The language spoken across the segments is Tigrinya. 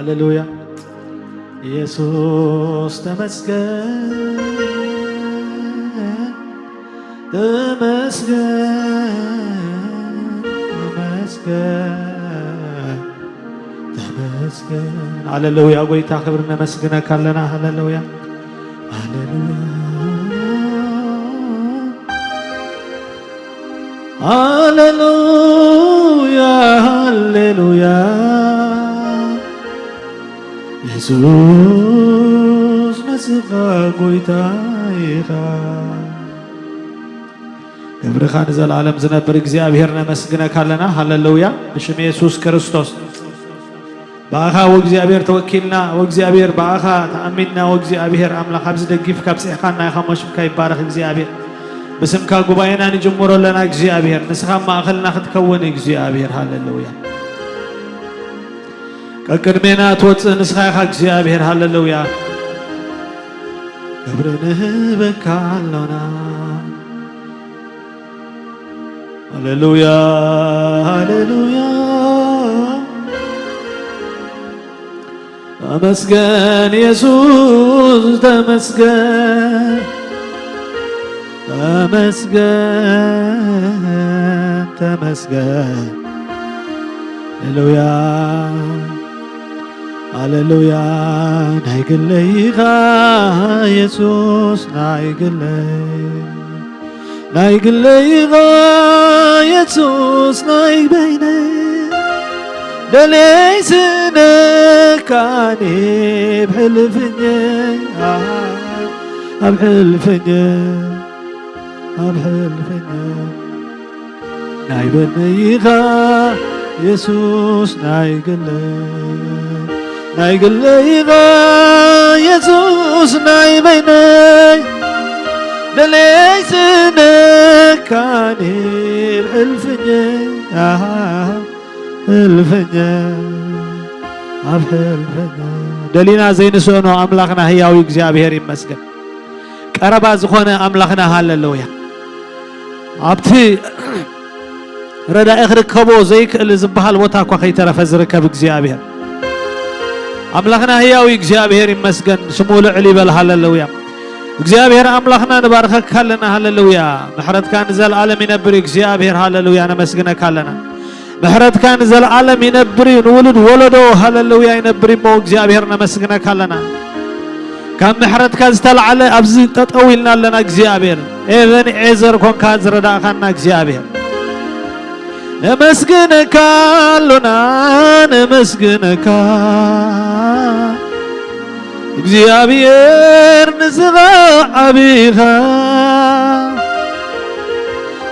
ሃሌሉያ። ኢየሱስ ተመስገን፣ ተመስገን፣ ተመስገን፣ ተመስገን። ሃሌሉያ። ጎይታ ክብሪ ነመስግነካ ኣለና። ሃሌሉያ፣ ሃሌሉያ። ሃሌሉያ፣ ሃሌሉያ። የሱስ ንስኻ ጎይታ ኢኻ። ክብርኻ ንዘለኣለም ዝነብር እግዚኣብሔር ነመስግነካ ኣለና። ሃሌሉያ፣ ብሽም የሱስ ክርስቶስ። ብኣኻ ወእግዚኣብሔር ተወኪልና፣ ወእግዚኣብሔር ብኣኻ ተኣሚንና፣ ወእግዚኣብሔር ኣምላኽ ኣብዚ ደጊፍካ ኣብጺሕካና ኢኻ። እሞ ሽምካ ይባረኽ እግዚኣብሔር። ብስምካ ጉባኤና ንጅምሮ ኣለና እግዚኣብሔር። ንስኻ ኣብ ማእኸልና ክትከውን እግዚኣብሔር። ሃሌሉያ። ቀቅድሜና ትወፅእ ንስኻ ኢኻ እግዚኣብሔር። ሃሌሉያ። ክብሪ ንህበካ ኣሎና። ሃሌሉያ፣ ሃሌሉያ። ተመስገን የሱስ፣ ተመስገን፣ ተመስገን፣ ተመስገን። ሃሌሉያ፣ ሃሌሉያ። ናይ ግለይ ኢኻ የሱስ፣ ናይ ግለይ፣ ናይ ግለይ ኢኻ የሱስ፣ ናይ በይነይ። ደልየይ ስእነካኒ ኣብ ሕልፍኘ፣ ኣብ ሕልፍኘ፣ ኣብ ሕልፍኘ። ናይ በይነይ ኢኻ የሱስ፣ ናይ ግለይ፣ ናይ ግለይ ኢኻ የሱስ፣ ናይ በይነይ። ደልየይ ስእነካኒ ኣብ ሕልፍኘ፣ ኣሃ፣ ሕልፍኘ፣ ኣብ ሕልፍኘ። ደሊና ዘይንስእኖ ኣምላኽና ህያው እግዚኣብሔር ይመስገን። ቀረባ ዝኾነ ኣምላኽና፣ ሃሌሉያ። ኣብቲ ረዳኢ ክርከቦ ዘይክእል ዝበሃል ቦታ እኳ ከይተረፈ ዝርከብ እግዚኣብሔር ኣምላኽና ህያው እዩ። እግዚኣብሔር ይመስገን፣ ስሙ ልዕል ይበል። ሃሌሉያ። እግዚኣብሔር ኣምላኽና ንባርኸካ ኣለና። ሃሌሉያ። ምሕረትካ ንዘለኣለም ይነብር እዩ እግዚኣብሔር። ሃሌሉያ። ነመስግነካ ኣለና። ምሕረትካ ንዘለኣለም ይነብር እዩ፣ ንውሉድ ወለዶ። ሃሌሉያ። ይነብር እሞ እግዚኣብሔር ነመስግነካ ኣለና። ካብ ምሕረትካ ዝተላዕለ ኣብዚ ጠጠው ኢልና ኣለና እግዚኣብሔር። ኤቨን ኤዘር ኮንካ ዝረዳእካና እግዚኣብሔር። ነመስግነካ ኣሎና፣ ነመስግነካ እግዚኣብሔር ንስኻ ዓቢኻ።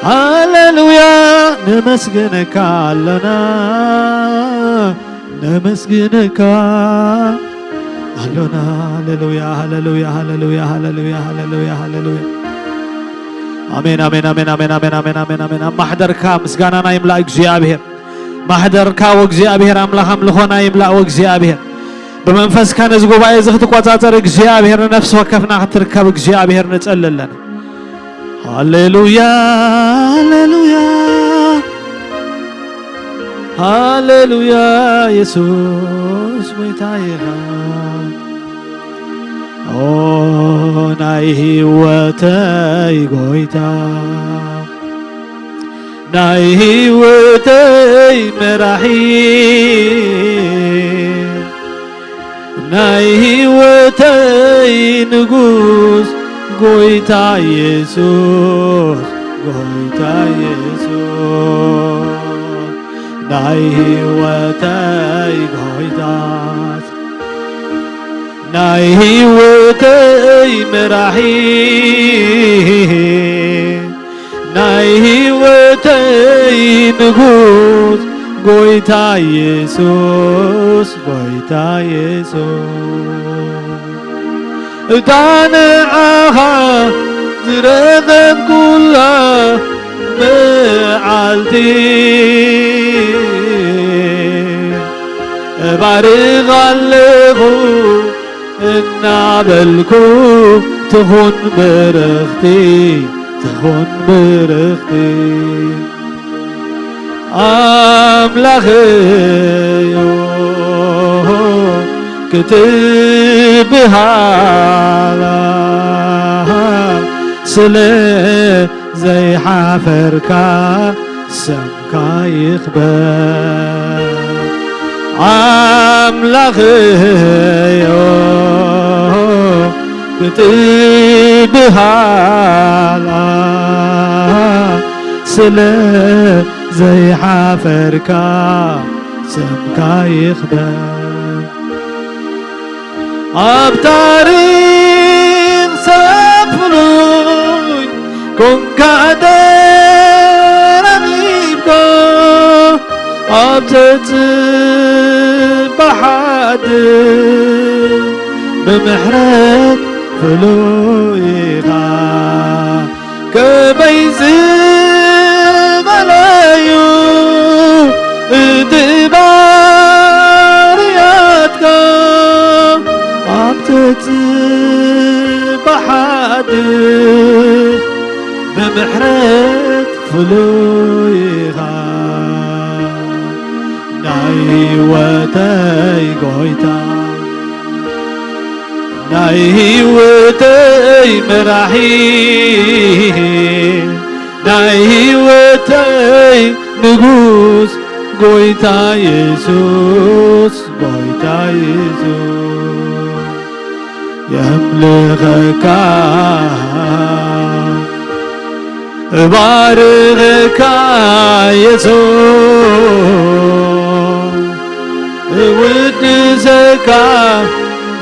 ሃሌሉያ። ነመስግነካ ኣሎና፣ ነመስግነካ ኣሎና። ሃሌሉያ፣ ሃሌሉያ፣ ሃሌሉያ፣ ሃሌሉያ፣ ሃሌሉያ፣ ሃሌሉያ። ኣሜን፣ ኣሜን፣ ኣሜን፣ ኣሜን፣ ኣሜን፣ ኣሜን፣ ኣሜን፣ ኣሜን። ኣብ ማሕደርካ ምስጋናና ይምላእ እግዚኣብሔር። ማሕደርካ ወእግዚኣብሔር ኣምላኽ ኣምልኾና ይምላእ ወእግዚኣብሔር። ብመንፈስካ ነዚ ጉባኤ እዚ ክትቆጻጸር እግዚኣብሔር ንነፍሲ ወከፍና ክትርከብ እግዚኣብሔር ንጸሊ ኣለና። ሃሌሉያ፣ ሃሌሉያ፣ ሃሌሉያ። የሱስ ጎይታ ኢኻ። ኦ ናይ ህይወተይ ጎይታ፣ ናይ ህይወተይ መራሒ፣ ናይ ህይወተይ ንጉስ ጎይታ የሱስ፣ ጎይታ የሱስ። ናይ ህይወተይ ጎይታ፣ ናይ ህይወተይ መራሒ፣ ናይ ህይወተይ ንጉስ ጎይታ የሱስ፣ ጎይታ የሱስ። እታ ንዓኻ ዝረኸብኩላ መዓልቲ እባርኻ ኣለኹ እናበልኩ፣ ትኹን ብርኽቲ፣ ትኹን ብርኽቲ ኣምላኸዮ። ክትብሃላ ስለ ዘይሓፈርካ ስምካ ይኽበር ኣምላኽዮ። ክትብሃላ ስለ ዘይሓፈርካ ስምካ ይኽበር ኣብ ታሪኽ ሰብ ፍሉይ ኮንካ ተረኺብካ ኣብ ዘጽባሕ ዓዲ ብምሕረት ፍሉይ ኢኻ። ከመይ ዝበለ እዩ እቲ ባርያትካ ኣብ ትጽባሕ ዓዲ ብምሕረት ፍሉይ ኢኻ። ናይ ህይወተይ ጎይታ ናይ ህይወተይ መራሒ ናይ ህይወተይ ንጉስ ጎይታ የሱስ ጎይታ የሱስ የምልኸካ እባርኸካ የሱስ እውድሰካ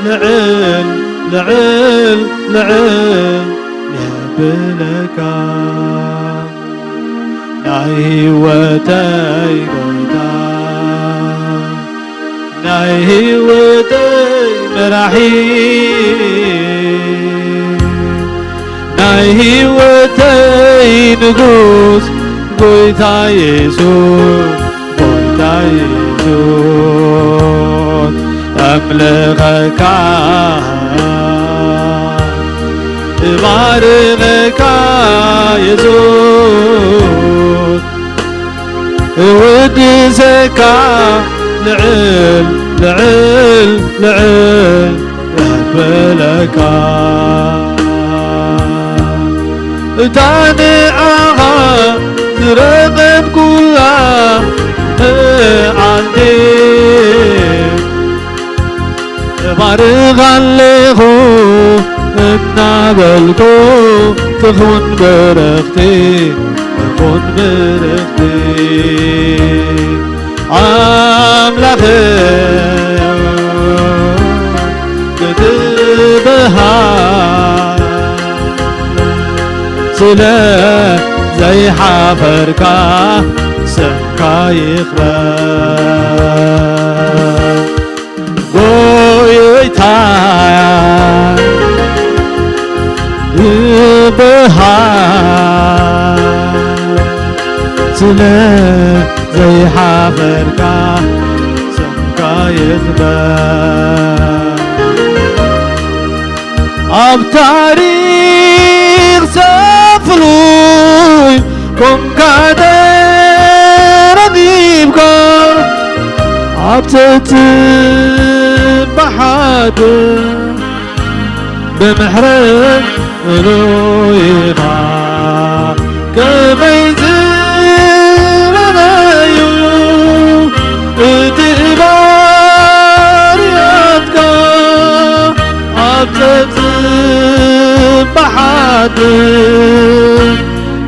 ልዕል ልዕል ልዕል የብለካ ናይ ህይወተይ ጎይታ ናይ ህይወተይ መራሒ ናይ ህይወተይ ንጉስ ጎይታ የሱስ ጎይታ የሱስ ኣምልኸካ እባርኸካ የሱስ እውድሰካ ልዕል ልዕል ልዕል የብለካ እታ ንዓኻ ዝረኸብኩላ መዓልቲ እባርኻ ኣለኹ እናበልኩ ትኹን በረኽቲ ትኹን በረኽቲ ኣምላኽ ክትበሃል ስለ ዘይሓፈርካ ስምካ ይኽበር ጎይታ ይበሃል ስለ ዘይሓፈርካ ስምካ ይኽበር ኣብ ታሪኽ ሰብ ፍሉይ ኮንካ ተረኺብካ ኣብ ትጽባሕ ዓዲ ብምሕረት ፍሉይ ኢኻ ከመይ ዝበለ እዩ እቲ ባርያትካ ኣብ ትጽባሕ ዓዲ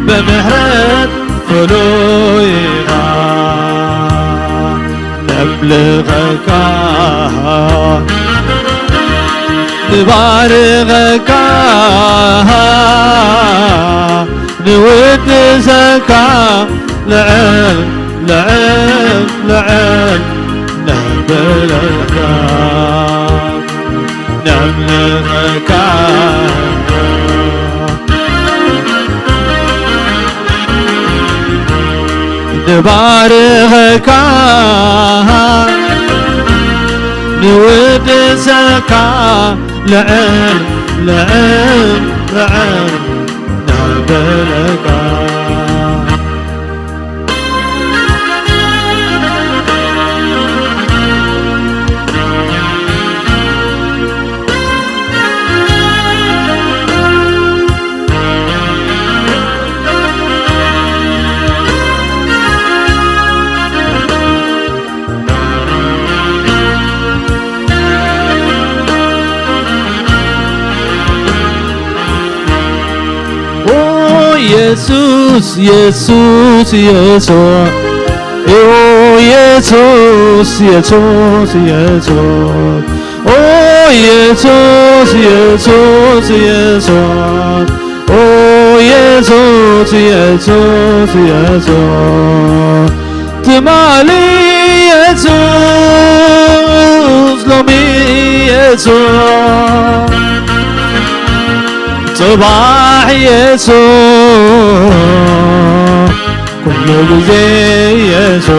ብምሕረት ፍሉይ ኢኻ ነምልኸካ ንባርኸካ ንውድሰካ ልዕል ልዕል ልዕል ነብለካ ነምልኸካ ንባርኸካ ንውድሰካ ልዕል ልዕል ልዕል ነብለካ ኢየሱስ፣ ኢየሱስ፣ ኢየሱስ፣ ኦ ኢየሱስ፣ ኢየሱስ፣ ኢየሱስ፣ ኦ ኢየሱስ፣ ኢየሱስ፣ ኢየሱስ፣ ኦ ኢየሱስ፣ ኢየሱስ፣ ኢየሱስ፣ ትማሊ ኢየሱስ፣ ሎሚ ኢየሱስ፣ ጽባሕ ኢየሱስ፣ ኩሉ ግዜ ኢየሱስ።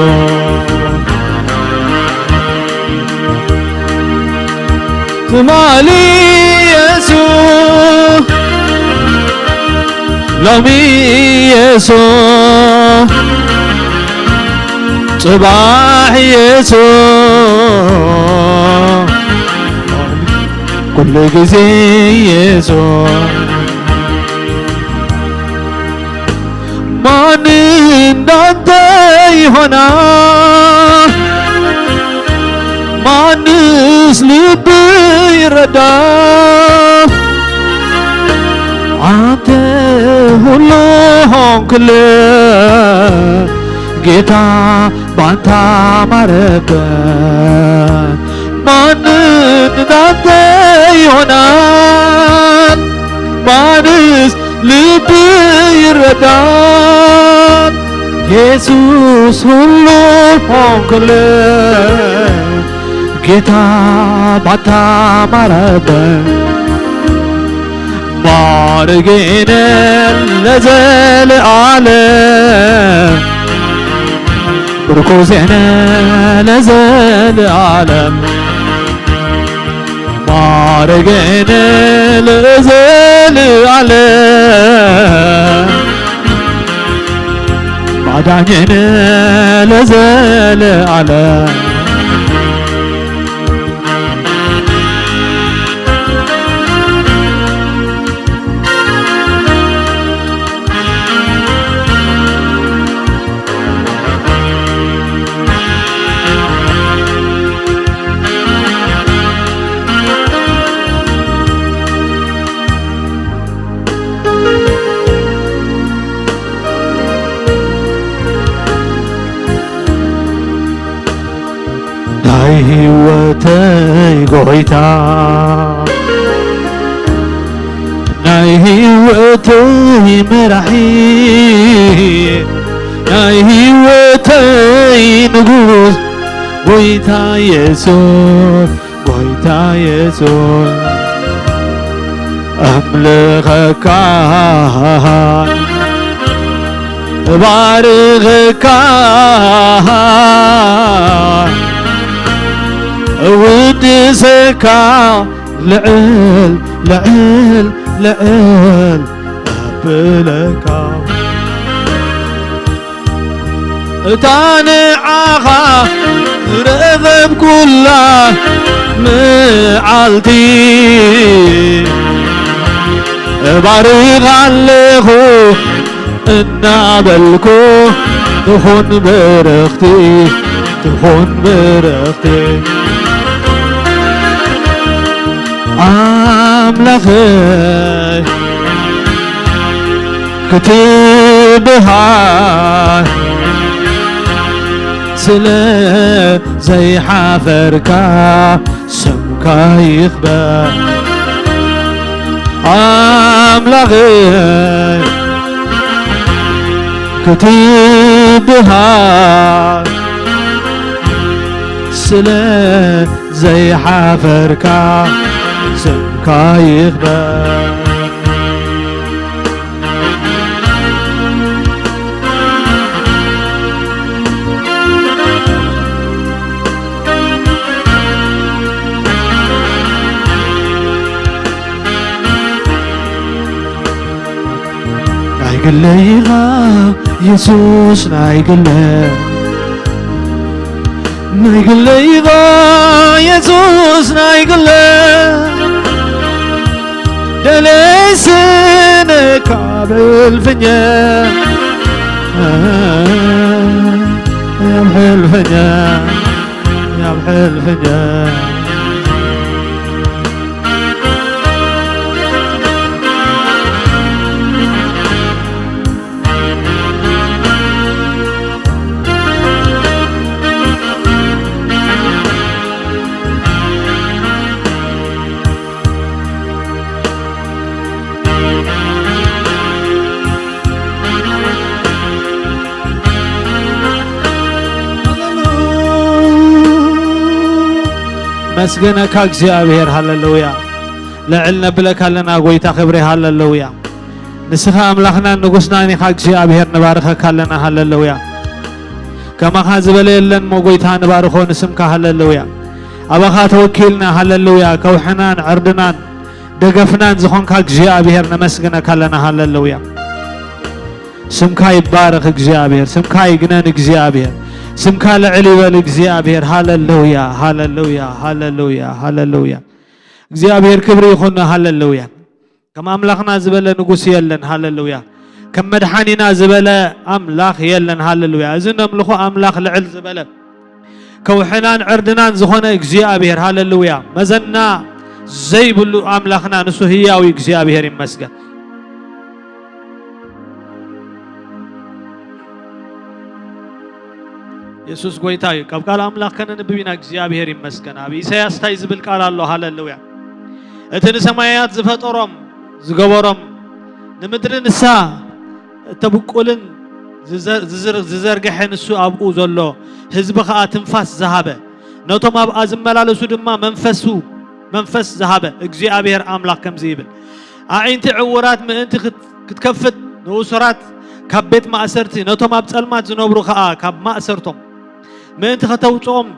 ትማሊ ኢየሱስ፣ ሎሚ ኢየሱስ፣ ጽባሕ ኢየሱስ፣ ኩሉ ግዜ ኢየሱስ። ማን እንዳንተ ይሆናል? ማንስ ልብ ይረዳል? አንተ ሁሉ ሆንክልን ጌታ፣ ባንታ ማረበት። ማን እንዳንተ ይሆናል? ማንስ ልብ ይረዳል? ኢየሱስ ሁሉ ሆንክልን ጌታ፣ ባንታ ማረበት። ማረጌነ ለዘለዓለም፣ ምርኮዜነ ለዘለዓለም፣ ማረጌነ ለዘለዓለም፣ ማዳኘነ ለዘለዓለም። ናይ ህይወተይ ጎይታ፣ ናይ ህይወተይ መራሒ፣ ናይ ህይወተይ ንጉስ፣ ጎይታ የሱስ፣ ጎይታ የሱስ፣ ኣምልኸካ፣ እባርኸካ፣ እውድሰካ፣ ልዕል፣ ልዕል፣ ልዕል ኣብለካ። እታ ንዓኻ ዝረኸብኩላ መዓልቲ እባርኻ ኣለኹ እናበልኩ፣ ትኹን በረኽቲ፣ ትኹን በረኽቲ። ኣምላኸይ ክትበሃል ስለ ዘይሓፈርካ፣ ስምካ ይኽበር ኣምላኸይ። ክትበሃል ስለ ዘይሓፈርካ፣ ስምካ ይኽበር። ናይ ግለይ ኢኻ የሱስ፣ ናይ ግለይ፣ ናይ ግለይ ኢኻ የሱስ፣ ናይ ግለይ፣ ደለይ ስነካ ብሕልፍኛ፣ ኣብ ሕልፍኛ፣ ኣብ ሕልፍኛ። ነመስግነካ እግዚኣብሔር፣ ሃለሉያ። ልዕል ነብለካ ኣለና ጎይታ ክብሪ፣ ሃለሉያ። ንስኻ ኣምላኽናን ንጉስናን ኢኻ እግዚኣብሔር፣ ንባርኸካ ኣለና፣ ሃለሉያ። ከማኻ ዝበለ የለን እሞ ጎይታ ንባርኾ ንስምካ፣ ሃለሉያ። ኣባኻ ተወኪልና፣ ሃለሉያ። ከውሕናን ዕርድናን ደገፍናን ዝኾንካ እግዚኣብሔር ነመስግነካ ኣለና፣ ሃለሉያ። ስምካ ይባረኽ እግዚኣብሔር፣ ስምካ ይግነን እግዚኣብሔር፣ ስምካ ልዕል ይበል እግዚኣብሔር። ሃለሉያ፣ ሃለሉያ፣ ሃለሉያ፣ ሃለሉያ። እግዚኣብሔር ክብሪ ይኹን። ሃለሉያ። ከም ኣምላኽና ዝበለ ንጉስ የለን። ሃለሉያ። ከም መድሓኒና ዝበለ ኣምላኽ የለን። ሃለሉያ። እዚ ነምልኾ ኣምላኽ ልዕል ዝበለ ከውሕናን ዕርድናን ዝኾነ እግዚኣብሔር፣ ሃለሉያ። መዘና ዘይብሉ ኣምላኽና ንሱ ህያው እግዚኣብሔር ይመስገን። የሱስ ጎይታ እዩ። ካብ ቃል ኣምላኽ ከነንብብ ኢና። እግዚኣብሔር ይመስገን። ኣብ ኢሳያስ እንታይ ዝብል ቃል ኣሎ? ሃለሉያ። እቲ ንሰማያት ዝፈጠሮም ዝገበሮም፣ ንምድሪ ንሳ እተብቁልን ዝዘ-፣ ዝዝር-፣ ዝዘርግሐ ንሱ ኣብኡ ዘሎ ህዝቢ ኸኣ ትንፋስ ዝሃበ፣ ነቶም ኣብኣ ዝመላለሱ ድማ መንፈሱ፣ መንፈስ ዝሃበ እግዚኣብሔር ኣምላኽ ከምዚ ይብል፣ ኣዒንቲ ዕዉራት ምእንቲ ክት-፣ ክትከፍት፣ ንእሱራት ካብ ቤት ማእሰርቲ፣ ነቶም ኣብ ጸልማት ዝነብሩ ኸኣ ካብ ማእሰርቶም ምእንቲ ኸተውጽኦም፣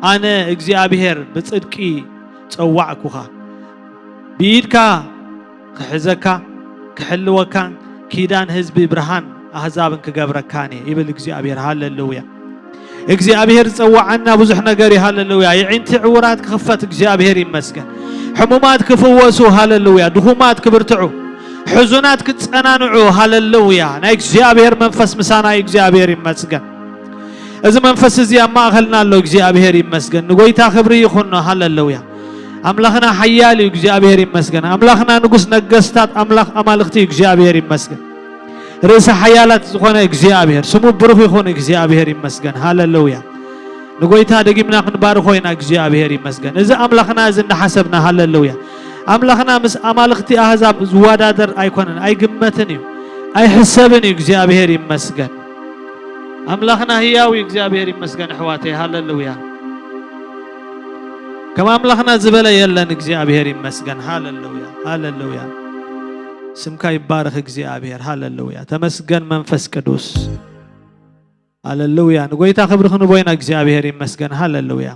ኣነ እግዚኣብሔር ብጽድቂ ጸዋዕኩኻ። ብኢድካ ክሕዘካ፣ ክሕልወካን ኪዳን ህዝቢ ብርሃን ኣህዛብን ክገብረካን እየ ይብል እግዚኣብሔር። ሃለሉያ። እግዚኣብሔር ዝጸዋዓና ብዙሕ ነገር እዩ። ሃለሉያ። የዒንቲ ዕውራት ክኽፈት እግዚኣብሔር ይመስገን። ሕሙማት ክፍወሱ፣ ሃለሉያ። ድኹማት ክብርትዑ፣ ሕዙናት ክጸናንዑ፣ ሃለሉያ። ናይ እግዚኣብሔር መንፈስ ምሳና እዩ። እግዚኣብሔር ይመስገን። እዚ መንፈስ እዚ ኣብ ማእኸልና ኣሎ። እግዚኣብሔር ይመስገን። ንጎይታ ክብሪ ይኹኖ። ሃለሉያ። ኣምላኽና ሓያል እዩ። እግዚኣብሔር ይመስገን። ኣምላኽና ንጉስ ነገስታት፣ ኣምላኽ ኣማልኽቲ እዩ። እግዚኣብሔር ይመስገን። ርእሰ ሓያላት ዝኾነ እግዚኣብሔር ስሙ ብሩኽ ይኹን። እግዚኣብሔር ይመስገን። ሃለሉያ። ንጎይታ ደጊምና ክንባርኾ ኢና። እግዚኣብሔር ይመስገን። እዚ ኣምላኽና እዚ እንዳሓሰብና፣ ሃለሉያ። ኣምላኽና ምስ ኣማልኽቲ ኣህዛብ ዝወዳደር ኣይኮነን፣ ኣይግመትን እዩ፣ ኣይሕሰብን እዩ። እግዚኣብሔር ይመስገን። ኣምላኽና ህያው እዩ። እግዚኣብሔር ይመስገን ኣሕዋተይ። ሃለሉያ። ከም ኣምላኽና ዝበለ የለን። እግዚኣብሔር ይመስገን። ሃለሉያ፣ ሃለሉያ። ስምካ ይባረኽ እግዚኣብሔር። ሃለሉያ። ተመስገን መንፈስ ቅዱስ። ሃለሉያ። ንጎይታ ክብሪ ክንቦ ኢና። እግዚኣብሔር ይመስገን። ሃለሉያ።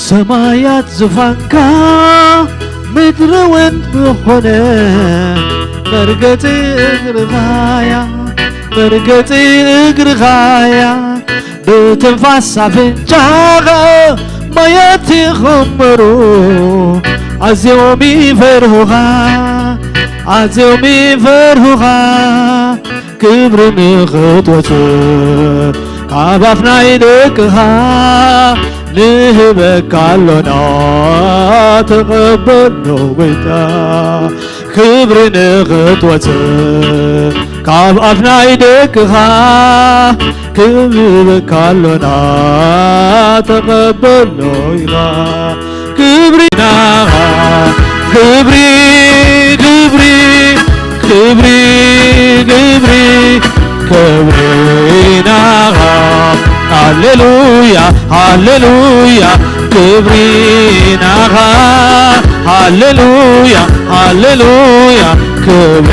ሰማያት ዙፋንካ፣ ምድሪ እውን ብኾነ፣ መርገጺ እግርኻያ፣ መርገጺ እግርኻያ። ብትንፋስ ኣፍንጫኻ ማያት ይኸምሩ፣ ኣዝዮም ይፈርሁኻ፣ ኣዝዮም ይፈርሁኻ። ክብሪ ንኽትወጽእ ካብ ኣፍ ናይ ደቅኻ ንህበካ ኣሎና፣ ተቐበሎ ጎይታ። ክብሪ ንኽትወጽእ ካብ ኣፍ ናይ ደቅኻ ክንህበካ ኣሎና፣ ተቐበሎ ኢኻ። ክብሪ ናኻ፣ ክብሪ፣ ክብሪ፣ ክብሪ፣ ክብሪ፣ ክብሪ ናኻ። ሃሌሉያ፣ ሃሌሉያ፣ ክብሪ ናኻ። ሃሌሉያ፣ ሃሌሉያ፣ ክብሪ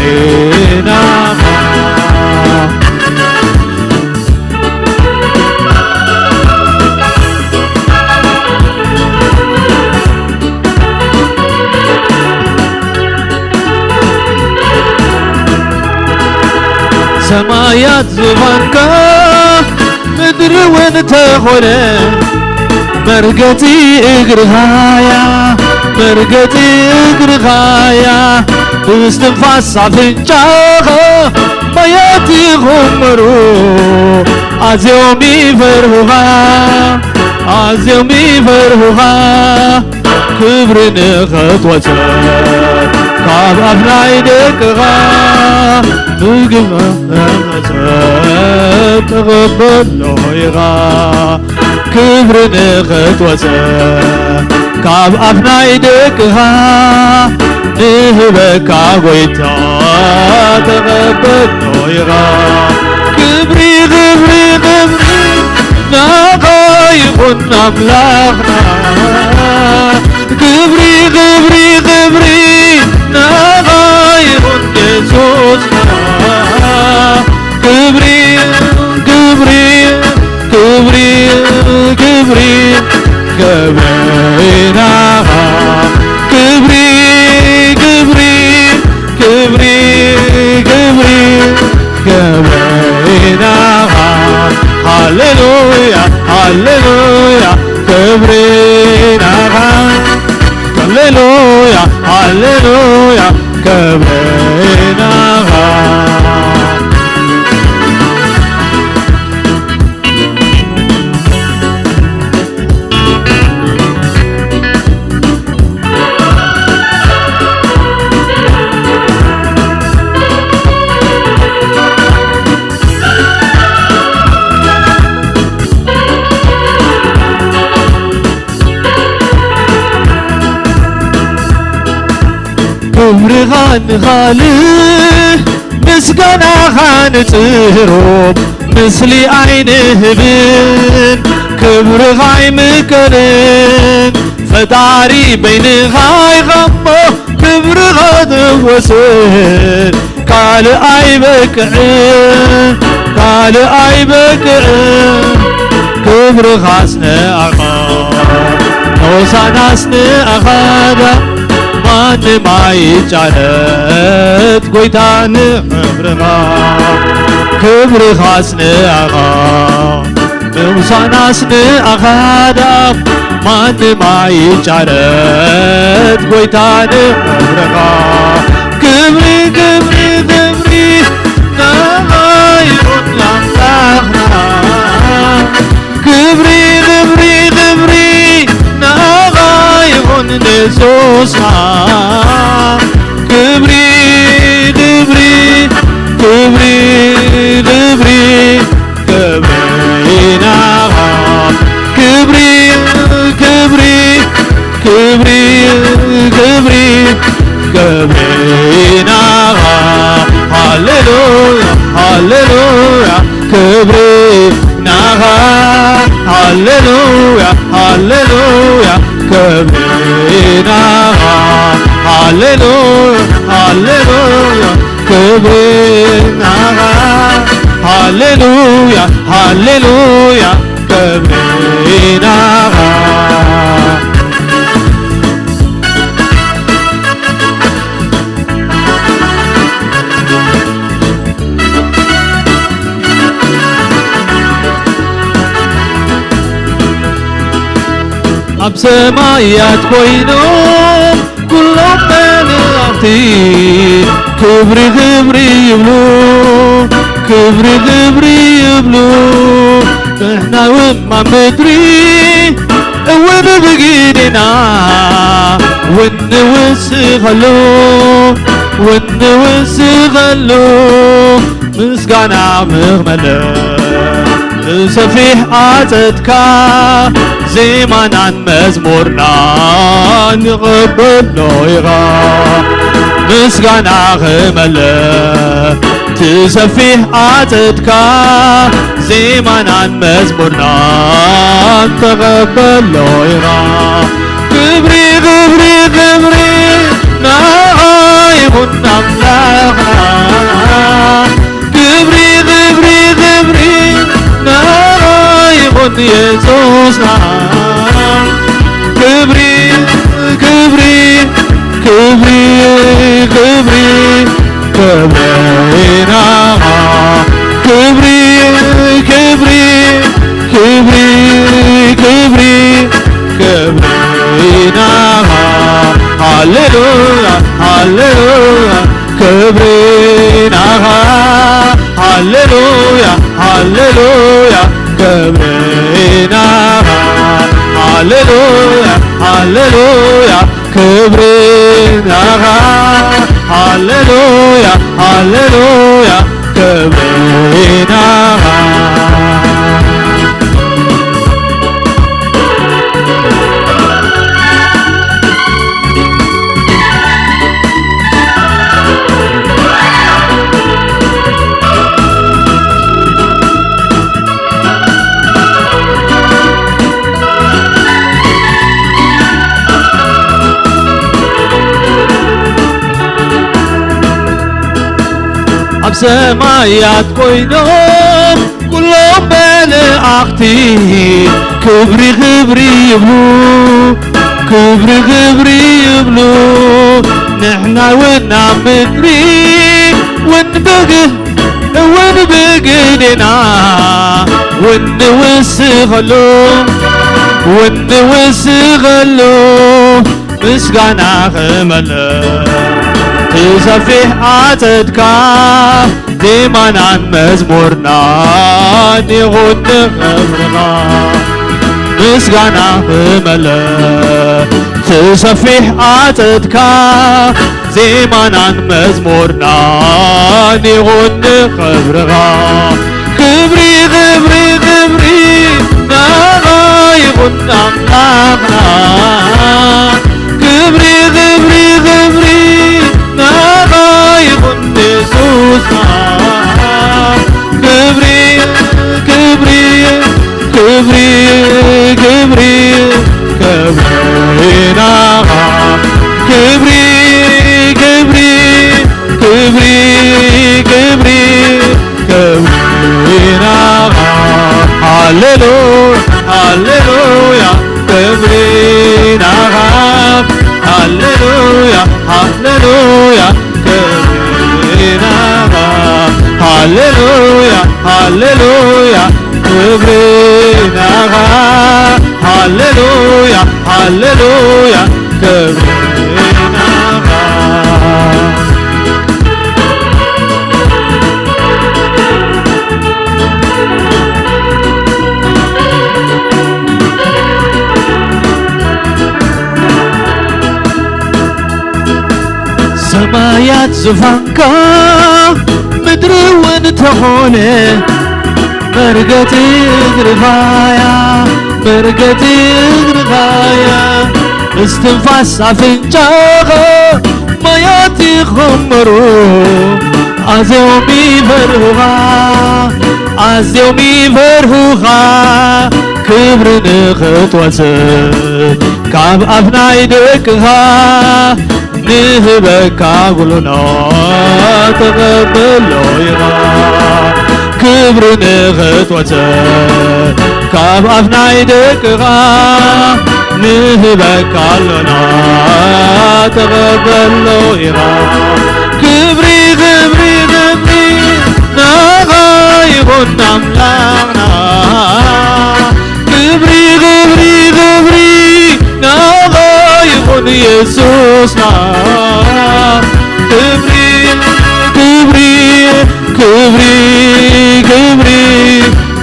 ናኻ። ሰማያት ዙፋንካ፣ እውን ተኾነ መርገጺ እግርኻያ፣ መርገጺ እግርኻያ፣ ብስትንፋስ ኣፍንጫኻ ማያት ይኹምሩ፣ ኣዝዮም ይፈርሁኻ፣ ኣዝዮም ይፈርሁኻ። ክብሪ ንኽትወስድ ካብ ኣፍ ናይ ደቅኻ፣ ምግቢ ንኽትወስድ ተቐበሎ ኢኻ። ክብሪ ንኽትወስድ ካብ ኣፍ ናይ ደቅኻ፣ ንህበካ ጎይታ ተቐበሎ ኢኻ። ክብሪ፣ ክብሪ፣ ክብሪ ናኻ ይኹን ኣምላኽና። ክብሪ፣ ክብሪ፣ ክብሪ ናኻ ይኹን የሱስና። ክብሪ፣ ክብሪ፣ ክብሪ፣ ክብሪ፣ ክብሪ ናኻ። ክብሪ፣ ክብሪ፣ ክብሪ፣ ክብሪ፣ ክብሪ ናኻ። ሃሌሉያ፣ ሃሌሉያ፣ ክብሪ ናኻ። ሃሌሉያ፣ ሃሌሉያ፣ ክብሪ ናኻ። ክብርኻ ንኻልእ ምስጋናኻ ንጽህሮ፣ ምስሊ ኣይንህብን፣ ክብርኻ ኣይምቀልን። ፈጣሪ በይንኻ ኢኻ እሞ ክብርኻ ትወስድ። ካልእ ኣይበቅዕን፣ ካልእ ኣይበቅዕን። ክብርኻስ ንኣኻ፣ ሆሳናስ ንኣኻ ዳ፣ ማንም ኣይጫረት ጎይታ ንኽብርኻ። ክብርኻስ ንኣኻ፣ ምውሳናስ ንኣኻ ዳ፣ ማንም ኣይጫረት ጎይታ ንኽብርኻ። ክብሪ፣ ክብሪ፣ ክብሪ ንኣኻ ይኹን ኣምላኽና። ክብሪ፣ ክብሪ፣ ክብሪ ንኣኻ ይኹን ንየሱስና። ክብሪ፣ ክብሪ፣ ክብሪ፣ ክብሪ፣ ክብሪ ናኻ። ክብሪ፣ ክብሪ፣ ክብሪ፣ ክብሪ፣ ክብሪ ናኻ። ሃሌሉያ፣ ሃሌሉያ፣ ክብሪ ናኻ። ሃሌሉያ፣ ሃሌሉያ፣ ክብሪ ናኻ። ሃሌሉያ፣ ሃሌሉያ፣ ክብሪ ናኻ። ሃሌሉያ፣ ሃሌሉያ፣ ክብሪ ናኻ። ኣብ ሰማያት ኮይኖም ኩሎም መላእኽቲ ክብሪ ክብሪ ይብሉ፣ ክብሪ ክብሪ ይብሉ። ንሕና እውን ኣብ ምድሪ እውን ብግዴና እውን ንውስኸሉ፣ እውን ንውስኸሉ። ምስጋና ምኽመለ ብሰፊሕ ኣጸድካ ዜማናን መዝሙርናን ንቐበሎ ኢኻ። ምስጋና ክመለ ትሰፊሕ ኣጸድካ ዜማናን መዝሙርናን ተቐበሎ ኢኻ። ክብሪ፣ ክብሪ፣ ክብሪ ንዓኻ ይኹን ኣምላኽና። ክብሪ፣ ክብሪ፣ ክብሪ ንዓኻ ይኹን የሱስና። ክብሪ፣ ክብሪ፣ ክብሪ፣ ክብሪ፣ ክብሪ ንዓኻ። ክብሪ፣ ክብሪ፣ ሃሌሉያ፣ ሃሌሉያ፣ ክብሪ ናኻ። ሃሌሉያ፣ ሃሌሉያ፣ ክብሪ ናኻ። ሃሌሉያ፣ ሃሌሉያ፣ ክብሪ ናኻ። ኣብ ሰማያት ኮይኖም ኩሎም መላእኽቲ ክብሪ ክብሪ ይብሉ፣ ክብሪ ክብሪ ይብሉ። ንሕና እውን ኣብ ምድሪ እውን ብግ እውን ብግዴና እውን ንውስኸሉ እውን ንውስኸሉ ምስጋና ክመልእ እቲ ሰፊሕ ዓጸድካ ዜማናን መዝሙርናን ይኹን ንኽብርኻ። ምስጋና ክመልእ እቲ ሰፊሕ ዓጸድካ ዜማናን መዝሙርናን ይኹን ንኽብርኻ። ክብሪ ክብሪ ክብሪ ናኻ ይኹን ኣምላኽና። ክብሪ ክብሪ ክብሪ ናኻ ይኹን የሱስና። ክብሪ ክብሪ ክብሪ ክብሪ ክብሪ ናኻ። ክብሪ ክብሪ ክብሪ ክብሪ ክብሪ ናኻ። ሃሌሉ ሃሌሉያ ክብሪ ናኻ። ሃሌሉያ ሃሌሉያ ክብሪ ናኻ። ሃሌሉያ ሃሌሉያ ክብሪ ናኻ። ሃሌሉያ ሃሌሉያ ክብሪ ናኻ። ሰማያት ዙፋንካ ምድሪ እውን ተኾነ፣ መርገጺ እግርኻያ መርገጺ እግርኻያ። እስትንፋስ ኣፍንጫኻ ማያት ይኸመሩ፣ ኣዝዮም ይፈርሁኻ ኣዝዮም ይፈርሁኻ። ክብሪ ንኽትወስድ ካብ ኣፍ ናይ ደቅኻ ንህበካ ኩሉና ተቐበሎ ኢኻ። ክብሪ ንኽትወስድ ካብ ኣፍ ናይ ደቅኻ ንህበካ ኣሎና ተቐበሎ ኢኻ። ክብሪ ክብሪ ክብሪ ናኻ ይኹን ኣምላኽና። ክብሪ ክብሪ ክብሪ ናኻ ይኹን የሱስና። ክብሪ ክብሪ ክብሪ ክብሪ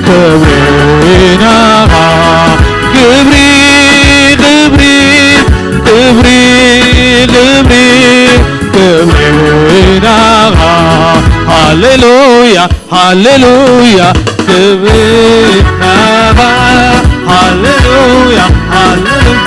ክብሪ ናኻ። ክብሪ ክብሪ ክብሪ ክብሪ ክብሪ ናኻ። ሃሌሉያ ሃሌሉያ ክብሪ ናኻ። ሃሌሉያ ሃሌሉያ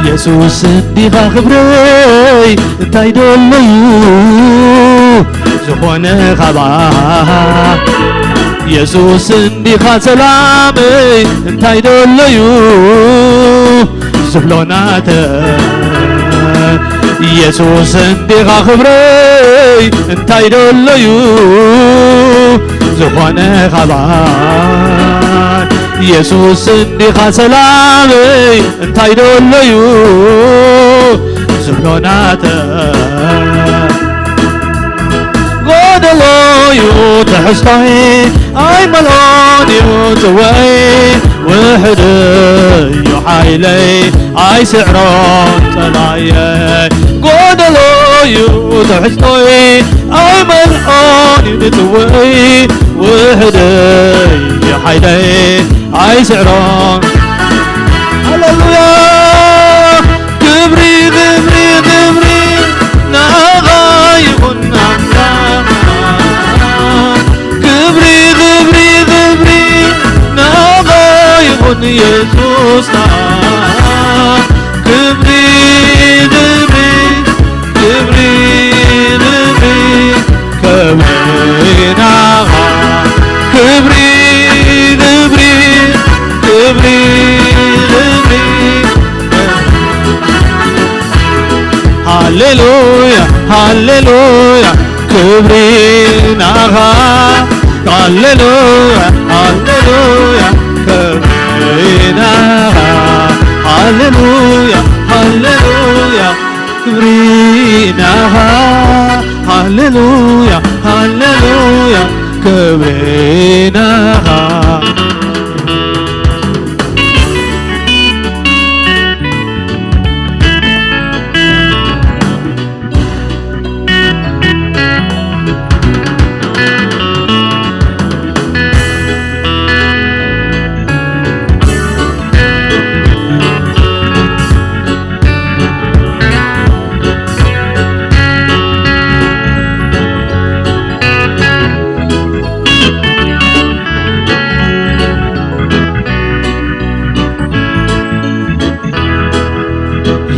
የሱስ እንዲኻ ክብረይ እንታይ ደለዩ ዝኾነ ኻባ የሱስ እንዲኻ ሰላመይ እንታይ ደለዩ ዝብሎ ናተ የሱስ እንዲኻ ክብረይ እንታይ ደለዩ ዝኾነ ኻባን የሱስ እንዲኻ ሰላመይ እንታይ ደለዩ ዝብሎ ናተ ጎደሎ እዩ ትሕዝቶይ ኣይመልኦን እዩ ጽዋይ ውሕድ እዩ ሓይለይ ኣይስዕሮን ጸላየ ጎደሎ እዩ ትሕዝቶይ ኣይመልኦን እዩ ጽዋይ ውሕድ እዩ ሓይለይ ኣይስዕሮን ሃሌሉያ ክብሪ ክብሪ ክብሪ ንኣኻ ይኹን ኣምላኽ ክብሪ ክብሪ ክብሪ ንኣኻ ይኹን የሱስና ክብሪ ክብሪ ክብሪ ክብሪ ክብሪ ናኻ ክብሪ ክብሪ ክብሪ ክብሪ ሃሌሉያ ሃሌሉያ ክብሪ ናኻ ሃሌሉያ ሃሌሉያ ክብሪ ናኻ ሃሌሉያ ሃሌሉያ ክብሪ ናኻ ሃሌሉያ ሃሌሉያ ክብሪ ናኻ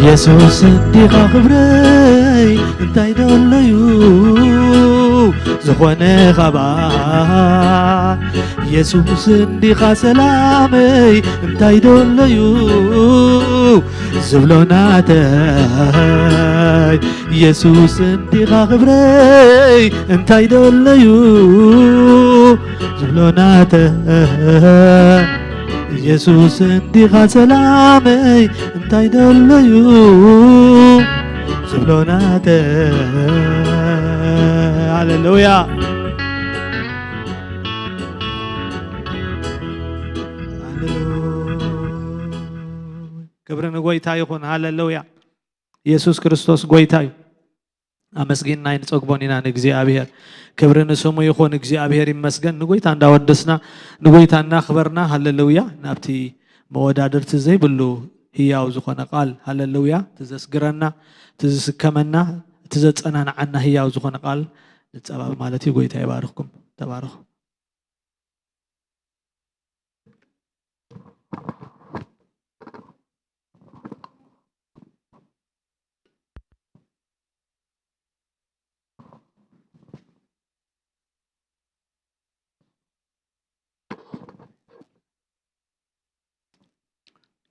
የሱስ እንዲኻ ክብረይ እንታይ ደለዩ ዝኾነ ኻባ የሱስ እንዲኻ ሰላመይ እንታይ ደለዩ ዝብሎ ናተይ የሱስ እንዲኻ ክብረይ እንታይ ደለዩ ዝብሎ ናተይ የሱስ እንዲኻ ሰላመይ እንታይ ደለዩ ዝብሎ ናተይ ሃሌሉያ ክብሪ ንጎይታ ይኹን ሃሌሉያ የሱስ ክርስቶስ ጎይታ እዩ ኣመስጊንና ኣይንጸግቦን ኢና ንእግዚኣብሔር ክብሪ ንስሙ ይኹን እግዚኣብሔር ይመስገን ንጎይታ እንዳወደስና ንጎይታ እናኽበርና ሃሌሉያ ናብቲ መወዳድርቲ ዘይብሉ ህያው ዝኾነ ቃል ሃሌሉያ እቲ ዘስግረና እቲ ዝስከመና እቲ ዘጸናንዓና ህያው ዝኾነ ቃል ንጸባብ ማለት እዩ ጎይታ ይባርኽኩም ተባረኹ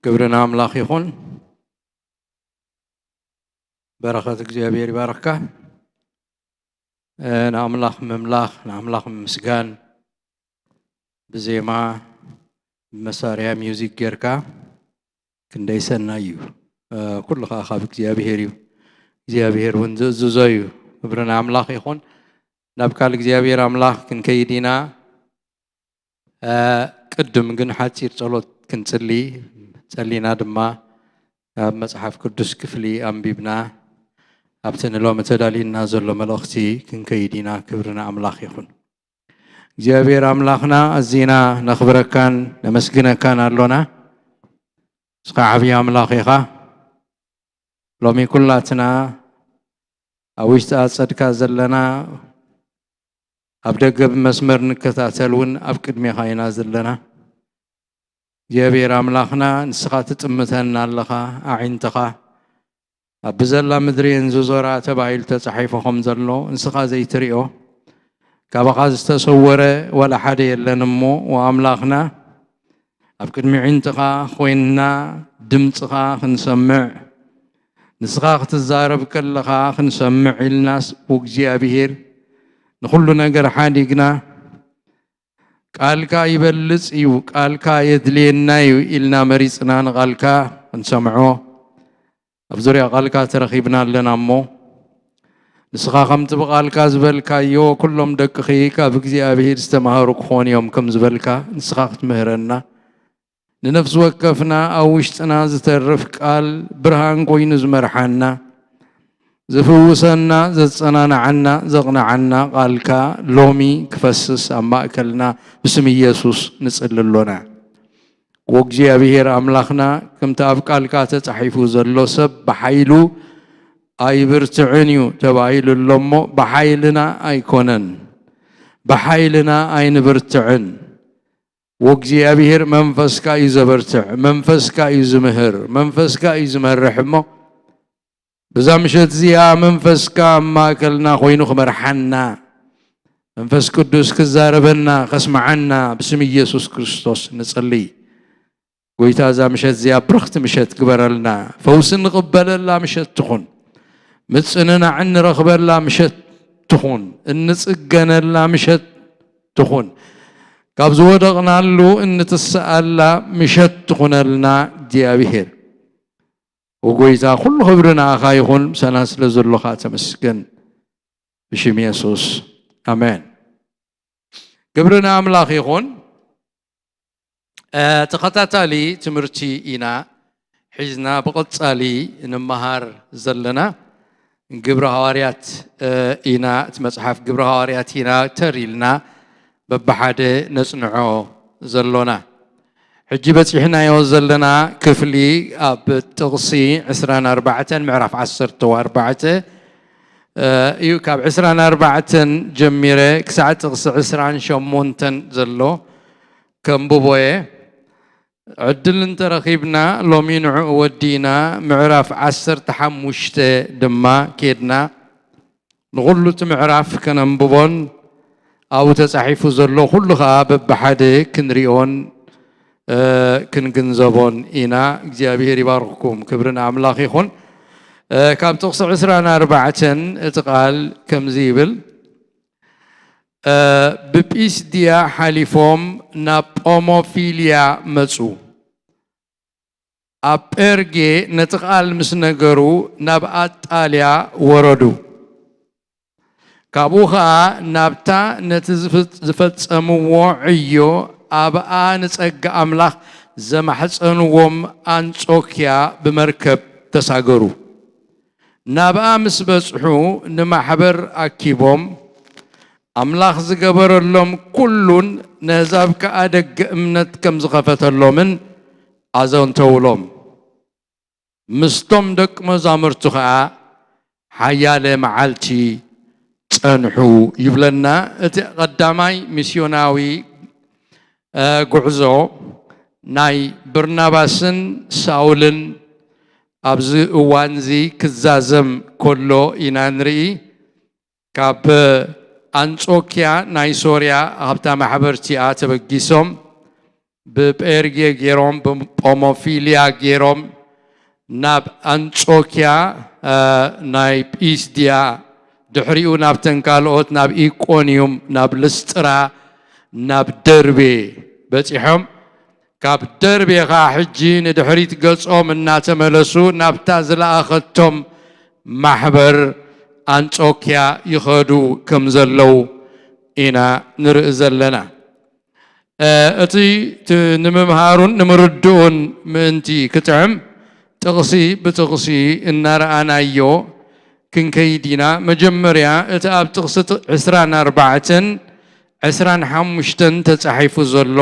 ክብሪ ንኣምላኽ ይኹን። በረኸት እግዚኣብሔር ይባርኽካ። ንኣምላኽ ምምላኽ፣ ንኣምላኽ ምምስጋን ብዜማ ብመሳርያ ሚውዚክ ጌርካ ክንደይ ሰናይ እዩ። ኩሉ ከዓ ካብ እግዚኣብሔር እዩ። እግዚኣብሔር እውን ዝእዝዞ እዩ። ክብሪ ንኣምላኽ ይኹን። ናብ ቃል እግዚኣብሔር ኣምላኽ ክንከይድ ኢና። ቅድም ግን ሓፂር ፀሎት ክንፅሊ ፀሊና ድማ ካብ መፅሓፍ ቅዱስ ክፍሊ ኣንቢብና ኣብቲ ንሎሚ ተዳልዩና ዘሎ መልእኽቲ ክንከይድ ኢና። ክብሪ ንኣምላኽ ይኹን። እግዚኣብሔር ኣምላኽና ኣዚና ነኽብረካን ነመስግነካን ኣሎና። እስኻ ዓብዪ ኣምላኽ ኢኻ። ሎሚ ኩላትና ኣብ ውሽጢ ኣፀድካ ዘለና ኣብ ደገ ብመስመር ንከታተል እውን ኣብ ቅድሜኻ ኢና ዘለና። እግዚኣብሔር ኣምላኽና ንስኻ ትጥምተና ኣለኻ። ኣዒንትኻ ኣብ ብዘላ ምድሪ እንዝዞራ ተባሂሉ ተጻሒፉ ከም ዘሎ ንስኻ ዘይትሪኦ ካባኻ ዝተሰወረ ዋላ ሓደ የለን እሞ ወኣምላኽና ኣብ ቅድሚ ዒንትኻ ኮይንና ድምፅኻ ክንሰምዕ ንስኻ ክትዛረብ ከለኻ ክንሰምዕ ኢልናስ እግዚኣብሄር ንኹሉ ነገር ሓዲግና ቃልካ ይበልፅ እዩ ቃልካ የድልየና እዩ ኢልና መሪፅና ንቃልካ ክንሰምዖ ኣብ ዙርያ ቃልካ ተረኺብና ኣለና እሞ ንስኻ ከምቲ ብቓልካ ዝበልካዮ፣ "ኩሎም ደቅኺ ካብ እግዚኣብሔር ዝተማሃሩ ክኾኑ እዮም" ከም ዝበልካ፣ ንስኻ ክትምህረና፣ ንነፍሲ ወከፍና ኣብ ውሽጥና ዝተርፍ ቃል ብርሃን ኮይኑ ዝመርሓና፣ ዝፍውሰና፣ ዘጸናንዓና፣ ዘቕንዓና ቃልካ ሎሚ ክፈስስ ኣብ ማእከልና ብስም ኢየሱስ ንጽሊ ኣሎና። ወእግዚኣብሔር ኣምላኽና፣ ከምቲ ኣብ ቃልካ ተጻሒፉ ዘሎ፣ "ሰብ ብሓይሉ ኣይብርትዕን እዩ" ተባሂሉ ኣሎ እሞ፣ ብሓይልና ኣይኮነን፣ ብሓይልና ኣይንብርትዕን። ወእግዚኣብሔር መንፈስካ እዩ ዘበርትዕ፣ መንፈስካ እዩ ዝምህር፣ መንፈስካ እዩ ዝመርሕ እሞ፣ በዛ ምሸት እዚኣ መንፈስካ ኣብ ማእከልና ኮይኑ ክመርሓና፣ መንፈስ ቅዱስ ክዛረበና፣ ከስምዓና ብስም ኢየሱስ ክርስቶስ ንጽሊ። ጎይታ፣ እዛ ምሸት እዚኣ ብርኽቲ ምሸት ግበረልና። ፈውሲ ንቕበለላ ምሸት ትኹን። ምጽንናዕ እንረኽበላ ምሸት ትኹን። እንጽገነላ ምሸት ትኹን። ካብ ዝወደቕናሉ እንትስኣላ ምሸት ትኹነልና እግዚኣብሔር። ወጎይታ፣ ኩሉ ክብሪ ንኣኻ ይኹን፣ ምሳና ስለ ዘሎኻ ተመስገን። ብሽም የሱስ፣ ኣሜን። ክብሪ ንኣምላኽ ይኹን። እ፣ ተኸታታሊ ትምህርቲ ኢና ሒዝና ብቐጻሊ እንመሃር ዘለና። ግብሪ ሃዋርያት፣ እ፣ ኢና፣ እቲ መጽሓፍ ግብሪ ሃዋርያት ኢና ተር ኢልና በብሓደ ነጽንዖ ዘሎና። ሕጂ በጺሕናዮ ዘለና ክፍሊ ኣብ ጥቕሲ ዕስራን ኣርባዕተን ምዕራፍ ዓሰርተ ኣርባዕተ፣ እ፣ እዩ። ካብ ዕስራን ኣርባዕተን ጀሚረ ክሳዕ ጥቕሲ ዕስራን ሸሞንተን ዘሎ ከንብቦ እየ። ዕድል እንተረኺብና ሎሚ ንዕኡ ወዲእና ምዕራፍ ዓሰርተ ሓሙሽተ ድማ ኬድና ንኹሉ እቲ ምዕራፍ ከነንብቦን ኣብኡ ተጻሒፉ ዘሎ ኩሉ ኸኣ በብሓደ ክንሪኦን፣ እ፣ ክንግንዘቦን ኢና። እግዚኣብሔር ይባርኽኩም። ክብሪ ንኣምላኽ ይኹን። እ፣ ካብ ጥቕሲ ዕስራን ኣርባዕተን እቲ ቃል ከምዚ ይብል፣ እ፣ ብጲስድያ ሓሊፎም ናብ ጳሞፊልያ መጹ። ኣብ ጴርጌ ነቲ ቃል ምስ ነገሩ ናብ ኣጣልያ ወረዱ። ካብኡ ኸኣ ናብታ ነቲ ዝፍ-፣ ዝፈጸምዎ ዕዮ ኣብኣ ንጸጋ ኣምላኽ ዘማሕጸንዎም ኣንጾክያ ብመርከብ ተሳገሩ። ናብኣ ምስ በጽሑ ንማሕበር ኣኪቦም ኣምላኽ ዝገበረሎም ኩሉን ነህዛብ ከኣ ደገ እምነት ከም ዝኸፈተሎምን ኣዘንተውሎም። ምስቶም ደቂ መዛሙርቱ ኸኣ ሓያለ መዓልቲ ጸንሑ ይብለና። እቲ ቀዳማይ ሚስዮናዊ፣ እ፣ ጉዕዞ ናይ በርናባስን ሳውልን ኣብዚ እዋንዚ ክዛዘም ከሎ ኢና ንርኢ። ካብ ኣንጾክያ ናይ ሶርያ፣ ካብታ ማሕበር እቲኣ ተበጊሶም ብጴርጌ ገይሮም፣ ብጳሞፊልያ ገይሮም ናብ ኣንጾክያ፣ እ፣ ናይ ጲስድያ፣ ድሕሪኡ ናብተን ካልኦት፣ ናብ ኢቆንዩም፣ ናብ ልስጥራ፣ ናብ ደርቤ በጺሖም። ካብ ደርቤ ኸኣ ሕጂ ንድሕሪት ገጾም እናተመለሱ ናብታ ዝለኣኸቶም ማሕበር ኣንጾክያ ይኸዱ ከም ዘለዉ ኢና ንርኢ ዘለና። እ፣ እቲ ት-፣ ንምምሃሩን ንምርድኡን ምእንቲ ክጥዕም ጥቕሲ ብጥቕሲ እናረኣናዮ ክንከይድ ኢና። መጀመርያ እቲ ኣብ ጥቕሲ ጥ-፣ ዕስራን ኣርባዕተን ዕስራን ሓሙሽተን ተጻሒፉ ዘሎ፣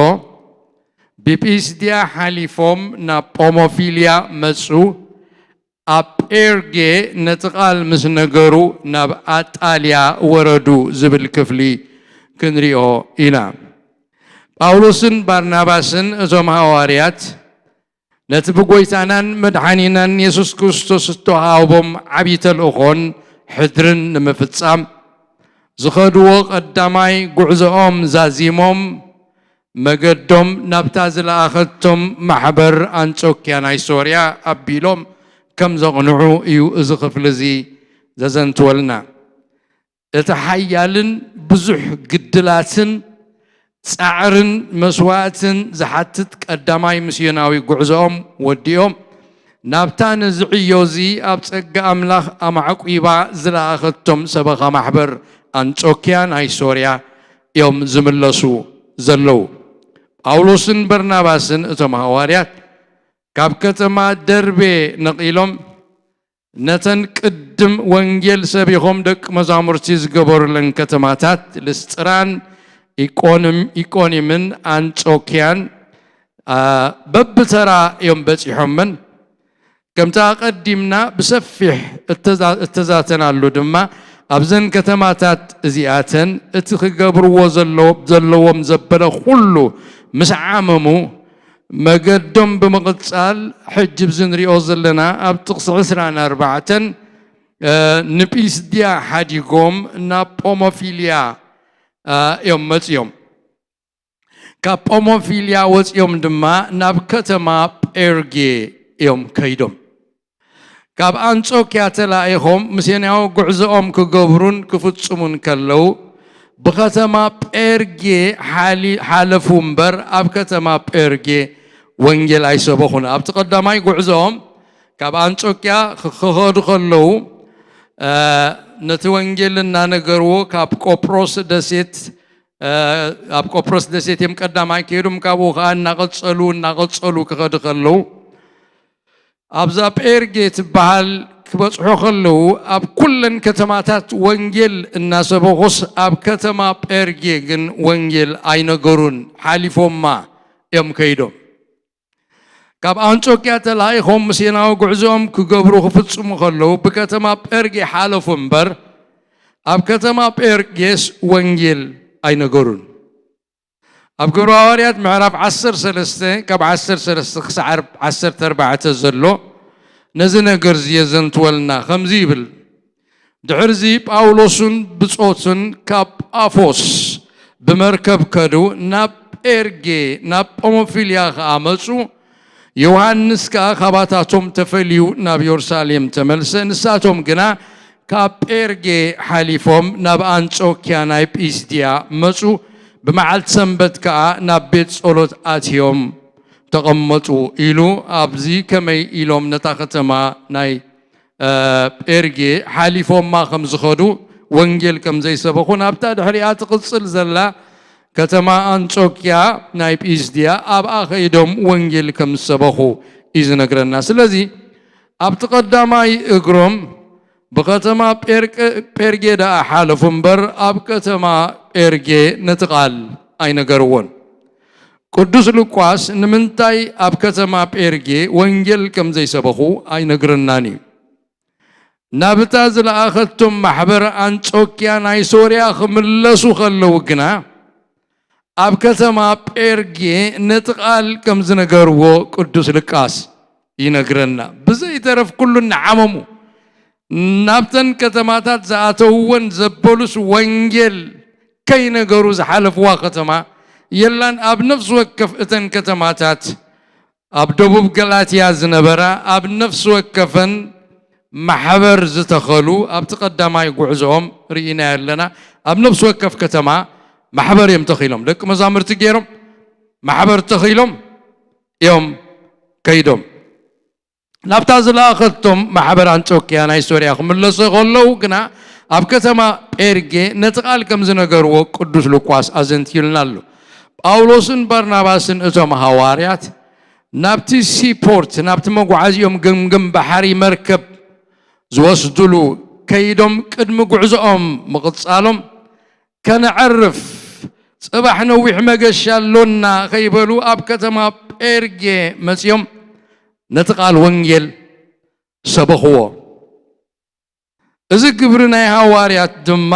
ብጲስድያ ሓሊፎም ናብ ጳሞፊልያ መጹ፣ ኣብ ጴርጌ ነቲ ቃል ምስ ነገሩ ናብ ኣጣልያ ወረዱ ዝብል ክፍሊ ክንሪኦ ኢና። ጳውሎስን ባርናባስን እቶም ሃዋርያት ነቲ ብጎይታናን መድሓኒናን የሱስ ክርስቶስ እተዋሃቦም ዓብዪ ተልእኾን ሕድርን ንምፍጻም ዝኸድዎ ቀዳማይ ጉዕዞኦም ዛዚሞም፣ መገዶም ናብታ ዝለኣኸቶም ማሕበር ኣንጾክያ ናይ ሶርያ ኣቢሎም ከም ዘቕንዑ እዩ እዚ ክፍሊ እዚ ዘዘንትወልና። እቲ ሓያልን ብዙሕ ግድላትን ጻዕርን መስዋእትን ዝሓትት ቀዳማይ ምስዮናዊ ጉዕዞኦም ወዲኦም፣ ናብታ ነዚ ዕዮ እዚ ኣብ ጸጋ ኣምላኽ ኣማዕቂባ ዝለኣኸቶም ሰበኻ ማሕበር ኣንጾኪያ ናይ ሶርያ እዮም ዝምለሱ ዘለዉ። ጳውሎስን በርናባስን እቶም ሃዋርያት ካብ ከተማ ደርቤ ነቒሎም ነተን ቅድም ወንጌል ሰቢኾም ደቂ መዛሙርቲ ዝገበሩለን ከተማታት ልስጥራን ኢቆንም- ኢቆኒምን ኣንጾኪያን ኣ፣ በብተራ እዮም በጺሖመን። ከምቲ ኣቐዲምና ብሰፊሕ እተዛ- እተዛተናሉ ድማ ኣብዘን ከተማታት እዚኣተን እቲ ክገብርዎ ዘሎ- ዘለዎም ዘበለ ኩሉ ምስ ዓመሙ መገዶም ብምቕጻል ሕጂ ብዚ ንሪኦ ዘለና ኣብ ጥቕሲ ዕስራን ኣርባዕተን እ፣ ንጲስድያ ሓዲጎም ናብ ጶሞፊልያ እ፣ እዮም መጺኦም። ካብ ጶሞፊልያ ወጺኦም ድማ ናብ ከተማ ጴርጌ እዮም ከይዶም። ካብ ኣንጾኪያ ተላኢኾም ምስዮናዊ ጉዕዞኦም ክገብሩን ክፍጽሙን ከለዉ ብኸተማ ጴርጌ ሓሊ- ሓለፉ እምበር ኣብ ከተማ ጴርጌ ወንጌል ኣይሰበኹን። ኣብቲ ቀዳማይ ጉዕዞኦም ካብ ኣንጾኪያ ክኸዱ ከለዉ እ፣ ነቲ ወንጌል እናነገርዎ ካብ ቆጵሮስ ደሴት እ፣ ኣብ ቆጵሮስ ደሴት እዮም ቀዳማይ ከይዶም። ካብኡ ኸዓ እናቐጸሉ እናቐጸሉ ክኸዱ ከለዉ ኣብዛ ጴርጌ ትበሃል ክበጽሑ ከለዉ ኣብ ኩለን ከተማታት ወንጌል እናሰበኹስ ኣብ ከተማ ጴርጌ ግን ወንጌል ኣይነገሩን፣ ሓሊፎማ እዮም ከይዶም። ካብ ኣንጾኪያ ተላኢኾም ምስዮናዊ ጉዕዞኦም ክገብሩ ክፍጽሙ ከለዉ ብከተማ ጴርጌ ሓለፉ እምበር ኣብ ከተማ ጴርጌስ ወንጌል ኣይነገሩን። ኣብ ግብረ ሃዋርያት ምዕራፍ ዓሰርተ ሰለስተ ካብ ዓሰርተ ሰለስተ ክሳዕ ዓሰርተ ኣርባዕተ ዘሎ ነዚ ነገር እዚ የዘንትወልና። ከምዚ ይብል፣ ድሕርዚ ጳውሎስን ብጾቱን ካብ ጳፎስ ብመርከብ ከዱ፣ ናብ ጴርጌ ናብ ጳሙፊልያ ኸኣ መጹ። ዮሃንስ ከኣ ካባታቶም ተፈልዩ ናብ የሩሳሌም ተመልሰ። ንሳቶም ግና ካብ ጴርጌ ሓሊፎም ናብ ኣንጾኪያ ናይ ጲስድያ መጹ። ብመዓልቲ ሰንበት ከኣ ናብ ቤት ጸሎት ኣትዮም ተቐመጡ ኢሉ ኣብዚ ከመይ ኢሎም ነታ ከተማ ናይ ጴርጌ ሓሊፎማ ከም ዝኸዱ ወንጌል ከም ዘይሰበኹ ናብታ ድሕሪኣ ትቕጽል ዘላ ከተማ ኣንጾኪያ ናይ ጲስድያ ኣብኣ ኸይዶም ወንጌል ከም ዝሰበኹ እዩ ዝነግረና። ስለዚ ኣብቲ ቀዳማይ እግሮም ብኸተማ ጴርጌ ደኣ ሓለፉ እምበር ኣብ ከተማ ጴርጌ ነቲ ቃል ኣይነገርዎን። ቅዱስ ሉቃስ ንምንታይ ኣብ ከተማ ጴርጌ ወንጌል ከም ዘይሰበኹ ኣይነግረናን እዩ። ናብ እታ ዝለኣኸቶም ማሕበር ኣንጾኪያ ናይ ሶርያ ክምለሱ ከለዉ ግና ኣብ ከተማ ጴርጌ ነቲ ቃል ከም ዝነገርዎ ቅዱስ ሉቃስ ይነግረና። ብዘይተረፍ ኩሉ እናዓመሙ ናብተን ከተማታት ዝኣተውወን ዘበሉስ ወንጌል ከይነገሩ ዝሓለፍዋ ከተማ የላን። ኣብ ነፍሲ ወከፍ እተን ከተማታት ኣብ ደቡብ ገላትያ ዝነበራ ኣብ ነፍሲ ወከፈን ማሕበር ዝተኸሉ ኣብቲ ቀዳማይ ጉዕዞኦም ርኢና ኣለና። ኣብ ነፍሲ ወከፍ ከተማ ማሕበር እዮም ተኺሎም፣ ደቂ መዛሙርቲ ገይሮም ማሕበር ተኺሎም እዮም ከይዶም። ናብታ ዝለኣኸቶም ማሕበር ኣንጾኪያ ናይ ሶርያ ክምለሱ ከለዉ ግና ኣብ ከተማ ጴርጌ ነቲ ቃል ከም ዝነገርዎ ቅዱስ ሉቃስ ኣዘንትዩልና ኣሎ። ጳውሎስን ባርናባስን እቶም ሃዋርያት ናብቲ ሲፖርት፣ ናብቲ መጓዓዚኦም ገምገም ባሕሪ መርከብ ዝወስድሉ ከይዶም ቅድሚ ጉዕዞኦም ምቕጻሎም ከነዕርፍ ጽባሕ ነዊሕ መገሻ ኣሎና ከይበሉ ኣብ ከተማ ጴርጌ መጺኦም ነቲ ቃል ወንጌል ሰበኽዎ። እዚ ግብሪ ናይ ሃዋርያት ድማ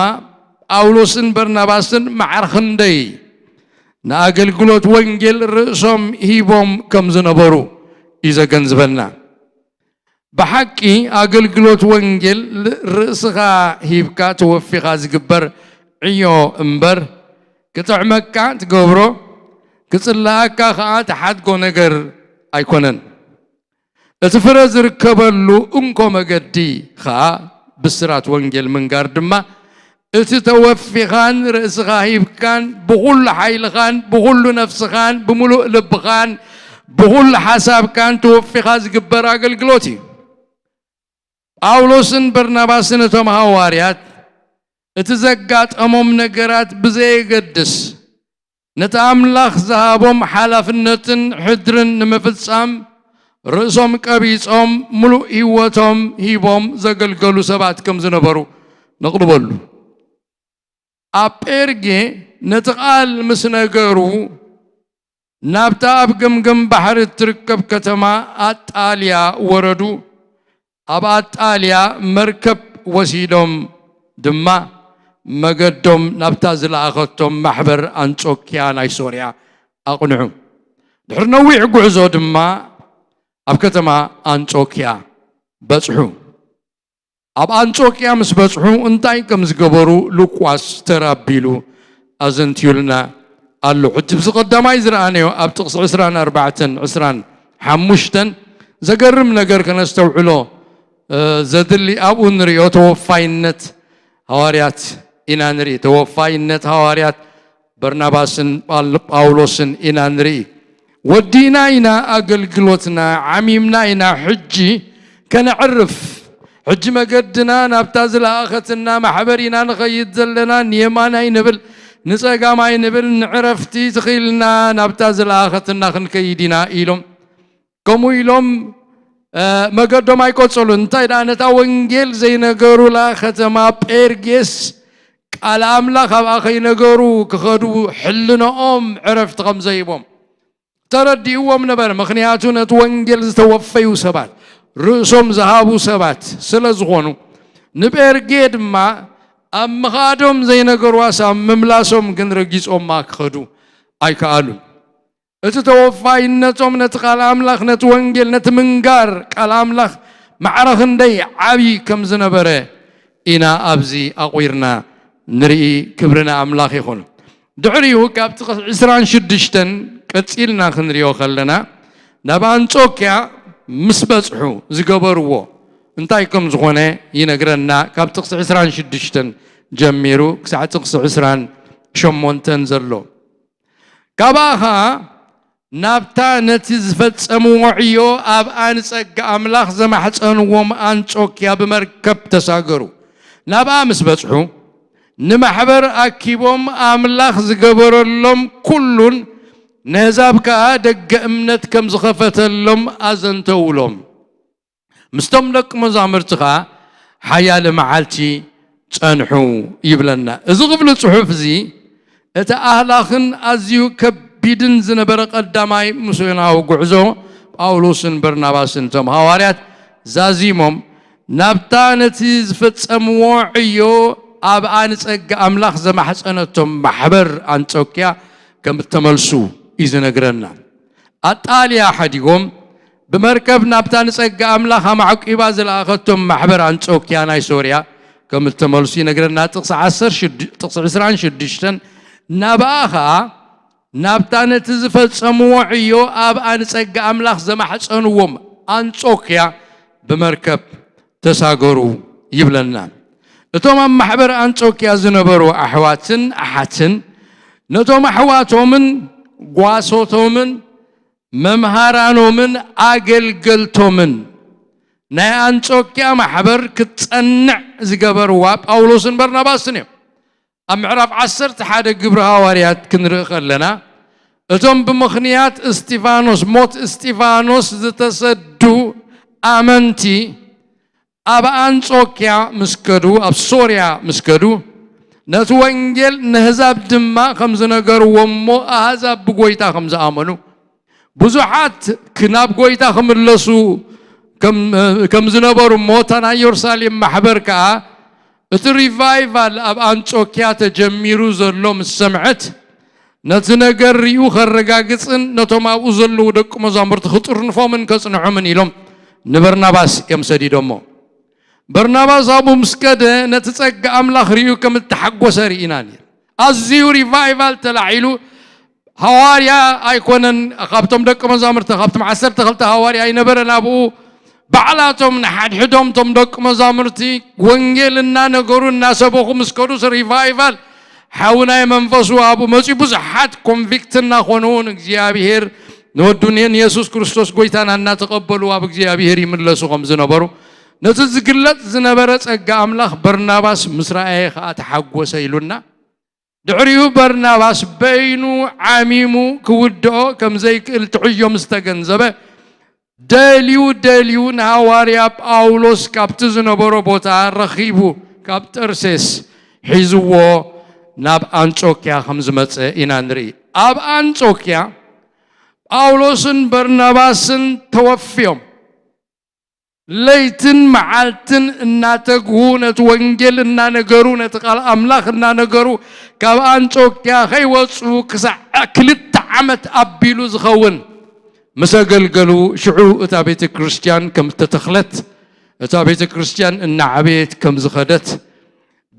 ጳውሎስን በርናባስን ማዕረ ክንደይ ንኣገልግሎት ወንጌል ርእሶም ሂቦም ከም ዝነበሩ እዩ ዘገንዝበና። ብሓቂ ኣገልግሎት ወንጌል ርእስኻ ሂብካ ተወፊኻ ዝግበር ዕዮ እምበር ክጥዕመካ ትገብሮ ክጽላኣካ ኸኣ ትሓድጎ ነገር ኣይኮነን። እቲ ፍረ ዝርከበሉ እንኮ መገዲ ኸኣ ብስራት ወንጌል ምንጋር ድማ እቲ ተወፊኻን ርእስኻ ሂብካን ብኹሉ ሓይልኻን ብኹሉ ነፍስኻን ብምሉእ ልብኻን ብኹሉ ሓሳብካን ተወፊኻ ዝግበር ኣገልግሎት እዩ። ጳውሎስን በርናባስን እቶም ሃዋርያት እቲ ዘጋጠሞም ነገራት ብዘየገድስ፣ ነቲ ኣምላኽ ዝሃቦም ሓላፍነትን ሕድርን ንምፍጻም ርእሶም ቀቢጾም ምሉእ ህይወቶም ሂቦም ዘገልገሉ ሰባት ከም ዝነበሩ ነቕልበሉ። ኣብ ጴርጌ ነቲ ቃል ምስ ነገሩ፣ ናብታ ኣብ ገምገም ባሕሪ እትርከብ ከተማ ኣጣልያ ወረዱ። ኣብ ኣጣልያ መርከብ ወሲዶም ድማ መገዶም ናብታ ዝለኣኸቶም ማሕበር ኣንጾክያ ናይ ሶርያ ኣቕንዑ። ድሕሪ ነዊሕ ጉዕዞ ድማ ኣብ ከተማ ኣንጾክያ በጽሑ። ኣብ ኣንጾክያ ምስ በጽሑ እንታይ ከም ዝገበሩ ሉቃስ ተራቢሉ ኣዘንትዩልና ኣሎ። ሕጂ ብዚ ቀዳማይ ዝረኣነዮ ኣብ ጥቕሲ ዕስራን ኣርባዕተን ዕስራን ሓሙሽተን ዘገርም ነገር ከነስተውዕሎ፣ እ፣ ዘድሊ ኣብኡ ንሪኦ ተወፋይነት ሃዋርያት ኢና ንርኢ። ተወፋይነት ሃዋርያት በርናባስን ጳል-፣ ጳውሎስን ኢና ንርኢ። ወዲእና ኢና ኣገልግሎትና፣ ዓሚምና ኢና፣ ሕጂ ከነዕርፍ። ሕጂ መገድና ናብታ ዝለኣኸትና ማሕበር ኢና ንኸይድ ዘለና፣ ንየማን ኣይንብል፣ ንጸጋም ኣይንብል፣ ንዕረፍቲ ትኽኢልና ናብታ ዝለኣኸትና ክንከይድ ኢና ኢሎም። ከምኡ ኢሎም፣ እ፣ መገዶም ኣይቀጸሉን። እንታይ ደኣ ነታ ወንጌል ዘይነገሩላ ከተማ ጴርጌስ ቃል ኣምላኽ ኣብኣ ከይነገሩ ክኸዱ ሕልንኦም ዕረፍቲ ከም ዘይቦም ተረዲእዎም ነበረ። ምኽንያቱ ነቲ ወንጌል ዝተወፈዩ ሰባት፣ ርእሶም ዝሃቡ ሰባት ስለ ዝኾኑ፣ ንጴርጌ ድማ ኣብ ምኻዶም ዘይነገርዋስ ኣብ ምምላሶም ግን ረጊጾማ ክኸዱ ኣይከኣሉን። እቲ ተወፋይነቶም ነቲ ቃል ኣምላኽ፣ ነቲ ወንጌል፣ ነቲ ምንጋር ቃል ኣምላኽ ማዕረ ክንደይ ዓብዪ ከም ዝነበረ ኢና ኣብዚ ኣቑርና ንርኢ። ክብሪ ንኣምላኽ ይኹን። ድሕሪኡ ካብ ጥቕሲ ዕስራን ሽዱሽተን ቀጺልና ክንሪኦ ከለና፣ ናብ ኣንጾክያ ምስ በጽሑ ዝገበርዎ እንታይ ከም ዝኾነ ይነግረና። ካብ ጥቕሲ ዕስራን ሽዱሽተን ጀሚሩ ክሳዕ ጥቕሲ ዕስራን ሸሞንተን ዘሎ። ካብኣ ኸኣ ናብታ ነቲ ዝፈጸምዎ ዕዮ ኣብኣ ንጸጋ ኣምላኽ ዘማሕጸንዎም ኣንጾክያ ብመርከብ ተሳገሩ። ናብኣ ምስ በጽሑ፣ ንማሕበር ኣኪቦም ኣምላኽ ዝገበረሎም ኩሉን ነህዛብ ከኣ ደገ እምነት ከም ዝኸፈተሎም ኣዘንተውሎም። ምስቶም ደቂ መዛሙርቲ ኸኣ ሓያለ መዓልቲ ጸንሑ ይብለና። እዚ ክፍሊ ጽሑፍ እዚ እቲ ኣህላኽን ኣዝዩ ከቢድን ዝነበረ ቀዳማይ ሚስዮናዊ ጉዕዞ ጳውሎስን በርናባስን እቶም ሃዋርያት ዛዚሞም ናብታ ነቲ ዝፈጸምዎ ዕዮ ኣብኣ ንጸጋ ኣምላኽ ዘማሕጸነቶም ማሕበር ኣንጾክያ ከም እተመልሱ እዩ ዝነግረና። ኣጣልያ ሓዲጎም ብመርከብ ናብታ ንጸጋ ኣምላኽ ኣማዕቂባ ዝለኣኸቶም ማሕበር ኣንጾክያ ናይ ሶርያ ከም እተመልሱ ይነግረና። ጥቕሲ ዓሰርተ ሽዱሽተ፣ ጥቕሲ ዕስራን ሽዱሽተን፣ ናብኣ ኸኣ ናብታ ነቲ ዝፈጸምዎ ዕዮ ኣብኣ ንጸጋ ኣምላኽ ዘማሕጸንዎም ኣንጾክያ ብመርከብ ተሳገሩ ይብለና። እቶም ኣብ ማሕበር ኣንጾክያ ዝነበሩ ኣሕዋትን ኣሓትን ነቶም ኣሕዋቶምን ጓሶቶምን መምሃራኖምን ኣገልገልቶምን ናይ ኣንጾክያ ማሕበር ክትጸንዕ ዝገበርዋ ጳውሎስን በርናባስን እዮም። ኣብ ምዕራፍ ዓሰርተ ሓደ ግብሪ ሃዋርያት ክንርኢ ከለና፣ እቶም ብምኽንያት እስጢፋኖስ፣ ሞት እስጢፋኖስ ዝተሰዱ ኣመንቲ ኣብ ኣንጾክያ ምስ ከዱ፣ ኣብ ሶርያ ምስ ከዱ፣ ነቲ ወንጌል ነህዛብ ድማ ከም ዝነገርዎ እሞ፣ ኣህዛብ ብጎይታ ከም ዝኣመኑ፣ ብዙሓት ክ-፣ ናብ ጎይታ ክምለሱ ከም፣ ከም ዝነበሩ እሞ፣ እታ ናይ የሩሳሌም ማሕበር ከኣ እቲ ሪቫይቫል ኣብ ኣንጾክያ ተጀሚሩ ዘሎ ምስ ሰምዐት፣ ነቲ ነገር ሪኡ ከረጋግጽን ነቶም ኣብኡ ዘለዉ ደቂ መዛሙርቲ ክጥርንፎምን ከጽንዖምን ኢሎም ንበርናባስ እዮም ሰዲዶሞ። በርናባስ ኣብኡ ምስ ከደ ነቲ ጸጋ ኣምላኽ ሪኡ ከም እተሓጎሰ ርኢና ነይሩ። ኣዝዩ ሪቫይቫል ተላዒሉ። ሃዋርያ ኣይኮነን፣ ካብቶም ደቂ መዛሙርቲ፣ ካብቶም ዓሰርተ ክልተ ሃዋርያ ኣይነበረን ኣብኡ። ባዕላቶም ንሓድሕዶም እቶም ደቂ መዛሙርቲ ወንጌል እናነገሩ እናሰበኹ ምስ ከዱስ ሪቫይቫል ሓዊ ናይ መንፈሱ ኣብኡ መጺኡ። ብዙሓት ኮንቪክት እናኾኑ ንእግዚኣብሔር ንወዱ ንየን የሱስ ክርስቶስ ጎይታና እናተቐበሉ ኣብ እግዚኣብሔር ይምለሱ ከም ዝነበሩ፣ ነቲ ዝግለጽ ዝነበረ ጸጋ ኣምላኽ በርናባስ ምስ ረኣየ ኸኣ ተሓጎሰ ኢሉና። ድሕሪኡ በርናባስ በይኑ ዓሚሙ ክውድኦ ከም ዘይክእል ትዕዮ ምስ ተገንዘበ፣ ደልዩ ደልዩ ንሃዋርያ ጳውሎስ ካብቲ ዝነበሮ ቦታ ረኺቡ፣ ካብ ጠርሴስ ሒዝዎ ናብ ኣንጾክያ ከም ዝመጸ ኢና ንርኢ። ኣብ ኣንጾክያ ጳውሎስን በርናባስን ተወፍዮም። ለይትን መዓልትን እናተግሁ ነቲ ወንጌል እናነገሩ፣ ነቲ ቃል ኣምላኽ እናነገሩ፣ ካብ ኣንጾክያ ከይወጹ ክሳዕ ክልተ ዓመት ኣቢሉ ዝኸውን ምስ ኣገልገሉ፣ ሽዑ እታ ቤተ ክርስቲያን ከም እተተኽለት፣ እታ ቤተ ክርስቲያን እናዓበየት ከም ዝኸደት፣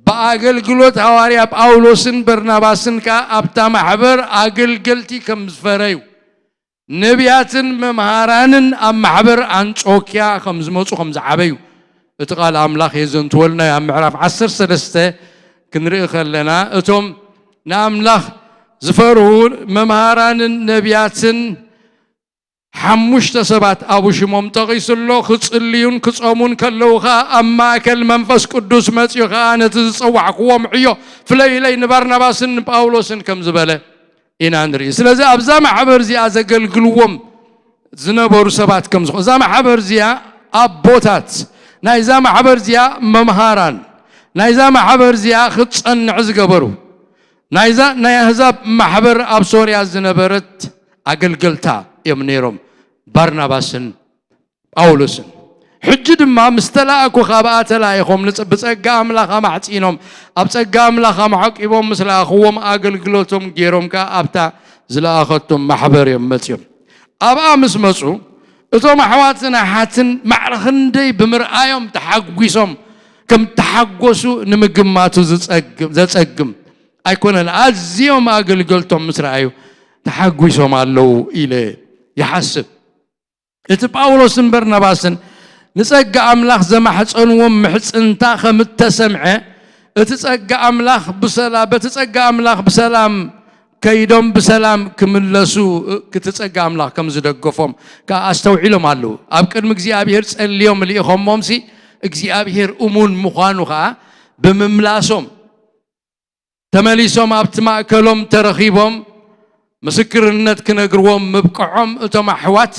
ብኣገልግሎት ሃዋርያ ጳውሎስን በርናባስን ከኣ ኣብታ ማሕበር ኣገልገልቲ ከም ዝፈረዩ፣ ነቢያትን መምሃራንን ኣብ ማሕበር ኣንጾክያ ከም ዝመጹ ከም ዝዓበዩ እቲ ቃል ኣምላኽ የዘንትወልና እዩ። ኣብ ምዕራፍ ዓሰርተ ሰለስተ ክንርኢ ከለና፣ እቶም ንኣምላኽ ዝፈርሁ መምሃራንን ነቢያትን ሓሙሽተ ሰባት ኣብኡ ሽሞም ጠቒሱ ኣሎ። ክጽልዩን ክጸሙን ከለዉ ኸኣ ኣብ ማእከል መንፈስ ቅዱስ መጺኡ ኸኣ ነቲ ዝጸዋዕክዎም ዕዮ ፍለዩለይ ንባርናባስን ንጳውሎስን ከም ዝበለ ኢና ንርኢ። ስለዚ ኣብዛ ማሕበር እዚኣ ዘገልግልዎም ዝነበሩ ሰባት ከም ዝኾ-፣ እዛ ማሕበር እዚኣ ኣቦታት ናይዛ ማሕበር እዚኣ መምሃራን ናይዛ ማሕበር እዚኣ ክትጸንዕ ዝገበሩ ናይዛ ናይ ኣህዛብ ማሕበር ኣብ ሶርያ ዝነበረት ኣገልገልታ እዮም ነይሮም ባርናባስን ጳውሎስን። ሕጂ ድማ ምስ ተላእኩ ካብኣ ተላኢኾም ንጽ-፣ ብጸጋ ኣምላኽ ኣማሕጺኖም ኣብ ጸጋ ኣምላኽ ኣማዕቂቦም ምስ ለኣኽዎም ኣገልግሎቶም ገይሮም ከኣ ኣብታ ዝለኣኸቶም ማሕበር እዮም መጺኦም። ኣብኣ ምስ መጹ እቶም ኣሕዋትን ኣሓትን ማዕረ ክንደይ ብምርኣዮም ተሓጒሶም ከም ተሓጎሱ ንምግማቱ ዝጸግም-፣ ዘጸግም ኣይኮነን። ኣዝዮም ኣገልገልቶም ምስ ረኣዩ ተሓጒሶም ኣለዉ ኢለ ይሓስብ። እቲ ጳውሎስን በርናባስን ንጸጋ ኣምላኽ ዘማሕጸንዎም ምሕጽንታ ከም እተሰምዐ፣ እቲ ጸጋ ኣምላኽ ብሰላ-፣ በቲ ጸጋ ኣምላኽ ብሰላም ከይዶም ብሰላም ክምለሱ፣ እቲ ጸጋ ኣምላኽ ከም ዝደገፎም ከኣ ኣስተውዒሎም ኣለዉ። ኣብ ቅድሚ እግዚኣብሔር ጸልዮም ልኢኾሞምሲ፣ እግዚኣብሔር እሙን ምዃኑ ከኣ ብምምላሶም፣ ተመሊሶም ኣብቲ ማእከሎም ተረኺቦም ምስክርነት ክነግርዎም ምብቅዖም፣ እቶም ኣሕዋት